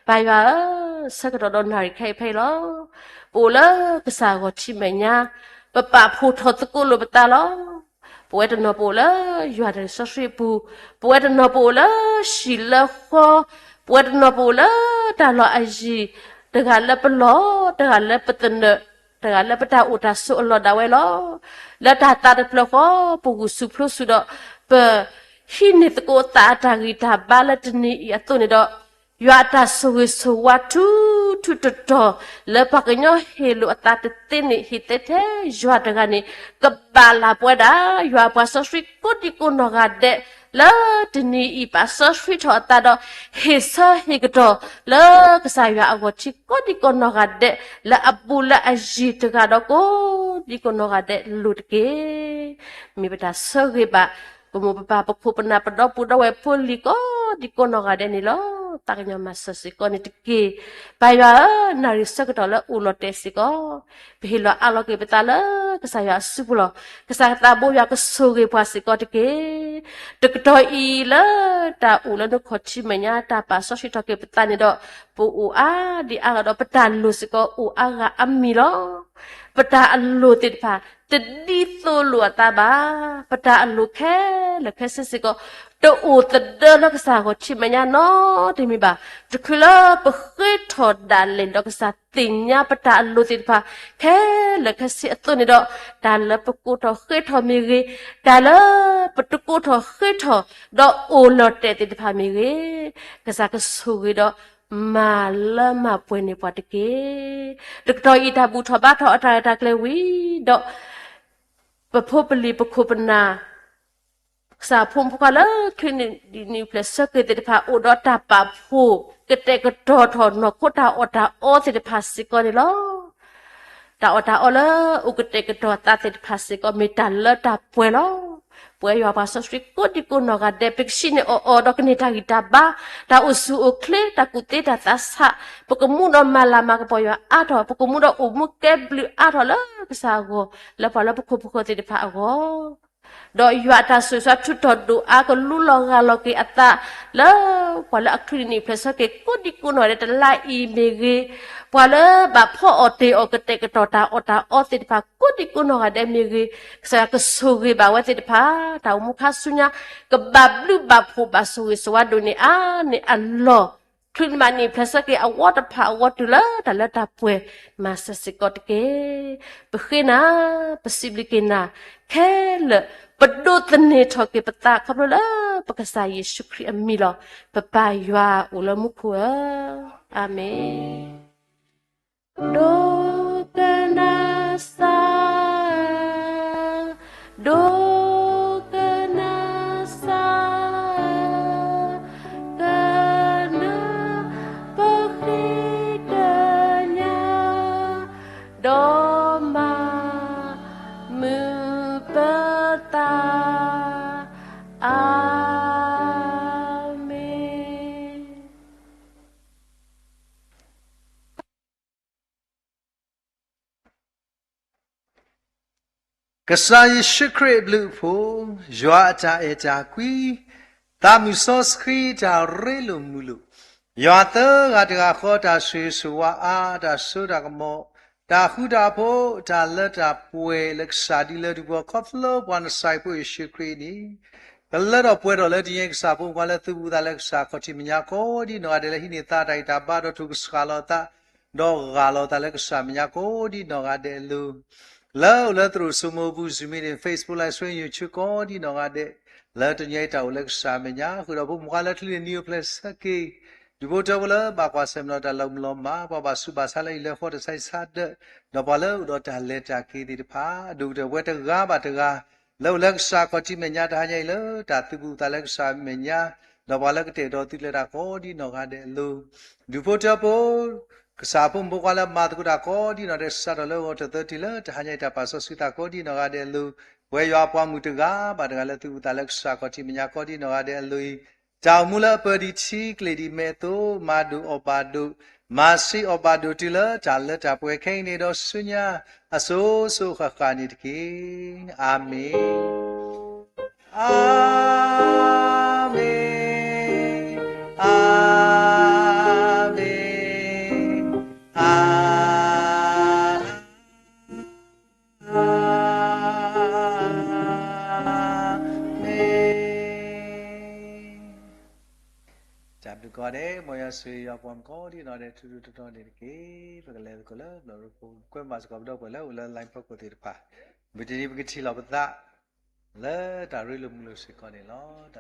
ပၢ်ယွၤဧၢ, ဆၢကတီၢ်ဒီးနၣ်ရံၣ်ခဲအံၤဖဲအံၤလီၤ. ပအိၣ်လၢကစၢ်ဂီၤထံးမဲာ်ညါ, ပပာ်ဖှိၣ်ထီၣ်သကိးလိာ်ပသးလီၤ. ပဝဲတနီၤပအိၣ်လၢယွၤတၢ်စီဆှံအပူၤ, ပဝဲတနီၤပအိၣ်လၢဟံၣ်လၢဃီ, ပဝဲတနီၤပအိၣ်လၢတၢ်လီၢ်အယံၤ, တဂၤလၢပလီၢ်, တဂၤလၢပသနၢၣ်, တဂၤလၢပတၢ်အိၣ်တၢ်ဆိးအလီၢ်ဒၣ်ဝဲလီၤ. လၢတၢ်သးတဖျၢၣ်ဃီ, ပဂုာ်ဆူၣ်ပျိဆူၣ်ဒီး ပဟံးန့ၢ်သကိးသးအတၢ်ဂံၢ်တၢ်ဘါလၢတနံၤအံၤအသိးန့ၣ်ဒီး, ယွၤအတၢ်ဆိၣ်ဂ့ၤဆိၣ်ဝါထူထူတီတီ လၢပှၤကညီဟ့ၣ်လိာ်အသးတသ့န့ၣ် ဟ့ၣ်သ့ထဲယွၤတဂၤန့ၣ် ကဘၣ်လၢပဝဲဒၣ် ယွၤအပှၤစီဆှံကိးဒံကိးနီၢ်ဂၤဒဲး လၢတနံၤအံၤ ပာ်စီဆှံထီၣ်အသးဒီး ဟ့ၣ်ဆၢဟ့ၣ်ကတီၢ် လၢကစၢ်ယွၤအဂီၢ်ထံကိးဒံကိးနီၢ်ဂၤဒဲး လၢအဘူးလၢအယံၤတဂၤဒီးကိးဒံကိးနီၢ်ဂၤဒဲးလိၤတက့ၢ်. မ့ၢ်ပတၢ်ဆၢဂ့ၤဘၣ် ပမိၢ်ပပၢ်ပခိၣ်ပနၢ်ပဒီပုၢ်ဒီဝဲၢ်ဖိလံၤကိးဒံကိးနီၢ်ဂၤဒဲးန့ၣ်လီၤ. သးကညီၤမၤစၢၤစ့ၢ်ကီးန့ၣ်တက့ၢ်. ပၢ်ယွၤဧၢ, နၣ်ရံၣ်ဆၢကတီၢ်လၢအိၣ်လီၤတဲာ်စ့ၢ်ကီး ပဟ့ၣ်လီၤအးလီၤက့ၤပသးလၢကစၢ်ယွၤအစုပူၤလီၤ. ကစၢ်ကသးဘိယွၤကဆိၣ်ဂ့ၤပှၤစ့ၢ်ကီးတက့ၢ်. တကတီၢ်အံၤလၢတၢ်အိၣ်လၢနခီၣ်ထံးမဲာ်ညါ တၢ်ပာ်စီဆှံထီၣ်က့ၤပသးန့ၣ်ဒီး ပအိၣ်အါဒံးအါဂၤဒီး ပတၢ်လိၣ်စ့ၢ်ကီးအိၣ်အါဂၤအါမံၤလီၤ. ပတၢ်အလိၣ်သ့ၣ်တဖၣ် တဒ်သိးလိာ်အသးဘၣ်. ပတၢ်အလိၣ်ခဲလၢာ်ခဲဆ့စ့ၢ်ကီး တအိၣ်သဒၢလၢကစၢ်ဂီၢ်ထံးမဲာ်ညါနီတမံၤဘၣ်. တချုးလၢပဃ့ထီၣ်ဒၣ်လဲာ်ဒီးကစၢ်သ့ၣ်ညါပတၢ်အလိၣ်သ့ၣ်တဖၣ် ခဲလၢာ်ခဲဆ့အသိးန့ၣ်ဒီး, တၢ်လၢပကိးထီၣ်ဃ့ထီၣ်မ့ၢ်ဂ့ၤ, တၢ်လၢပတကိးထီၣ်ဃ့ထီၣ် ဒီးအိၣ်လီၤတဲာ်သ့ၣ်တဖၣ်မ့ၢ်ဂ့ၤ, ကစၢ်ကဆိၣ်ဂ့ၤဒီး မၤလၢမၤပှဲၤန့ၢ်ပှၤတက့ၢ်. တကတီၢ်အံၤတၢ်ဘူၣ်ထီၣ်ဘါထီၣ်အတၢ်ရဲၣ်တၢ်ကျဲၤဝံၤဒီး ပဖိပလံၤပခိၣ်ပနၢ် ကစၢ်ဖိမုၣ်ဖိခွါလၢ ချံနံၣ်ဒံၣ်နံၣ်ပျဲၢ်ဆၢက့ၤသ့ၣ်တဖၣ် အိၣ်ဒီးတၢ်ပာ်ဖှိၣ် ကတဲာ်ကတီၤထီၣ်နီၢ်ခိတၢ်အီၣ်တၢ်အီသ့ၣ်တဖၣ်စ့ၢ်ကီးန့ၣ်လီၤ. တၢ်အီၣ်တၢ်အီလၢအိၣ်ကတဲာ်ကတီၤသးသ့ၣ်တဖၣ်စ့ၢ်ကီး မ့ၢ်တၢ်လၢတၢ်ပှဲၤလီၤ. ပဝဲယွၤပှၤစီဆှံကိးဒံကိးနီၢ်ဂၤဒဲး ပကဆံးန့ၢ်အီၣ်အီၤဒီးကန့ၢ်တၢ်ဂံၢ်တၢ်ဘါ, တၢ်အိၣ်ဆူၣ်အိၣ်ချ့, တၢ်ကူၣ်သ့တၢ်သးဆး, ပကမူဒီးမၤလၤမၤကပီၤယွၤအါထီၣ်, ပကမူဒီးအိၣ်မူကဲဘျုးအါထီၣ်လၢကစၢ်အဂီၢ်, လၢပှၤလၢပခိၣ်ပဃၢၤသ့ၣ်တဖၣ်အဂီၢ် ဒီးယွၤအတၢ်ဆိၣ်ဂ့ၤဆိၣ်ဝါထူးထီၣ်ဒိၣ်အါကလူလီၤဂၢ်လီၤက့ၤအသး လၢပှၤလၢအချံနံၣ်နံၣ်ပျဲၢ်ဆၢက့ၤကိးဒံကိးနီၢ်ဂၤဒဲး တလါအံၤမ့ၢ်ဂ့ၤ, ပှၤလၢဘၣ်ဖီအီၣ်တ့ၢ်အီၣ်ကတဲာ်ကတီၤတၢ်အီၣ်တၢ်အီသ့ၣ်တဖၣ်ကိးဒံကိးနီၢ်ဂၤဒဲးမ့ၢ်ဂ့ၤ, ကစၢ်ယွၤကဆိၣ်ဂ့ၤဘၣ်ဝဲသ့ၣ်တဖၣ်, တၢ်အိၣ်မူခါဆူညါ ကဘၣ်ဘျုးဘၣ်ဖှိၣ်ဘၣ်ဆိၣ်ဂ့ၤဆိၣ်ဝါဒိၣ်န့ၢ်အါန့ၢ်အလီၢ် ချံနံၣ်နံၣ်ပျဲၢ်ဆၢက့ၤအဝီတဖၣ်အဂီၢ်တုၤလၢတၢ်လၢတၢ်ပှဲၤ မၤစၢၤစ့ၢ်ကီးတက့ၢ်. ပဃ့နၤ, ပစံးဘျုးက့ၤနၤ, ခဲလၢာ် ပဒိးသန့ၤထီၣ်က့ၤပသးခီဖျိလၢပကစၢ်ယ့ၣ်ၡူးခရံာ်အမံၤလီၤ. ပပၢ်ယွၤအိၣ်လၢမူခိၣ်ဧၢ, အၤမ့ၣ်. ဒိကနၣ်စၢ်, ဒိကနၣ်စၢ်, ကနၣ်ပဃ့ကညး, ဒီးမၤမုာ်ပသး, အၤမ့ၣ်. ကစၢ်ယ့ၣ်ၡူးခရံာ်အဘျုးအဖှိၣ်, ယွၤအတၢ်အဲၣ်တၢ်ကွံ, သးမုၢ်စီဆှံတၢ်ရ့လိာ်မုာ်လိာ်, ယွၤသၢဂၤတဂၤဃီတၢ်ဆိၣ်ဂ့ၤဆိၣ်ဝါအါ, တၢ်စိတၢ်ကမီၤ, တၢ်ဃူတၢ်ဖိး, တၢ်လၢတၢ်ပှဲၤလၢကစၢ်ဒ်လၢဒူၣ်ပှီၤခီဖျိပှၤနစၢ်ဖိယ့ၣ်ၡူးခရံာ်န့ၣ် ကလၢထီၣ်ပှဲၤထီၣ်လၢတနံၤအံၤ ကစၢ်ဖိမုၣ်ဖိခွါလၢသုဘူးသးလၢကစၢ်ခီၣ်ထံးမဲာ်ညါကိးဒံနီၢ်ဂၤဒဲးလၢဟံးန့ၢ်သးတၢ်ဂံၢ်တၢ်ဘါဒီးထိၣ်ကစှၤလီၤသး ဒီးဂၢ်လီၤသးလၢကစၢ်မဲာ်ညါကိးဒံနီၢ်ဂၤဒဲးအလိၤ လၢအိၣ်လၢသရိာ်စိမိၤပူၤ Zoom meeting, Facebook Live Stream, YouTube ကိးဒံနီၢ်ဂၤဒဲး လၢတနံၤအံၤတၢ်အိၣ်လၢကစၢ်မဲာ်ညါ ဃုာ်ဒီးဖိမုၣ်ဖိခွါလၢချံနံၣ်နံၣ်အိၣ်ဖျဲၣ်ဆၢက့ၤ ဒူၣ်ဖိထၢဖိလၢဘၣ်ကွၢ်ဆၢၣ်မဲာ်ဒီးတၢ်လီၤမုၢ်လီၤမၢ်, ပှၤဘၣ်ဆူးဘၣ်ဆါလၢအံၤလၢဃီတၢ်ဆါဆါဒၢး, ဒီးပှၤလၢအိၣ်ဒီးတၢ်လဲၤတၢ်က့ၤသ့ၣ်တဖၣ်, ဒိၣ်ကတၢၢ်ပဝဲတဂၤဘၣ်တဂၤ လၢအိၣ်လၢကစၢ်ခီၣ်ထံးမဲာ်ညါတဟါညါအံၤလၢတၢ်သုးဘူးသးလၢကစၢ်မဲာ်ညါ, ဒီးပှၤလၢကတဲာ်ကတီၤသုးကျဲၤတၢ်ကိးဒံနီၢ်ဂၤဒဲးအလိၤ, ဒူၣ်ဖိထၢဖိ ကစၢ်ဖိမုၣ်ဖိခွါလၢမၤသကိးတၢ်ကိးဒံနီၢ်ဂၤဒဲး စးထီၣ်လၢဂီၤထီၣ်သၢထံၣ်လၢတဟါညါအံၤ တၢ်ပာ်စီဆှံသးကိးဒံနီၢ်ဂၤဒဲးအလိၤ, ပဝဲယွၤအပှၤမုၣ်တဂၤဘၣ်တဂၤလၢသုးဘူးသးလၢကစၢ်ခီၣ်ထံးမဲာ်ညါကိးဒံနီၢ်ဂၤဒဲးအလိၤအံၤ, တၢ်အိၣ်မူလၢအပၢၤဒံးထံကျဲၤဒံးမဲာ်အသိး မၤဒိၣ်အီၣ်ဘၣ်ဒိၣ်, မၤဆံးအီၣ်ဘၣ်ဒိၣ်တုၤလၢတၢ်လၢတၢ်ပှဲၤခဲအံၤန့ၣ်ဒီးဆူညါ အစိၤစိၤဃၣ်ဃၣ်န့ၣ်တက့ၢ်. အၤမ့ၣ်. အၤမ့ၣ်, အၤမ့ၣ်, အၤမ့ၣ်. တၢ်ဘျုးကိးဂၤဒဲး, မ်ယွၤဆိၣ်ဂ့ၤယွၤပှၤမုၣ်ကိးဒံနီၢ်ဂၤဒဲး ထူထူတီတီန့ၣ်တက့ၢ်. ပကလဲၤသကိးလၢဘျီၣ်ရိဖိ, ကွဲမုာ်စ့ၢ်ကီးပဒီပုၢ်ဝဲၢ်လၢအိၣ်လၢ line ဖီခိၣ်သ့ၣ်တဖၣ်, မုၢ်တနံၤပကထံၣ်လိာ်ပသး လၢတၢ်ရ့လိာ်မုာ်လိာ်စ့ၢ်ကီးန့ၣ်လီၤ.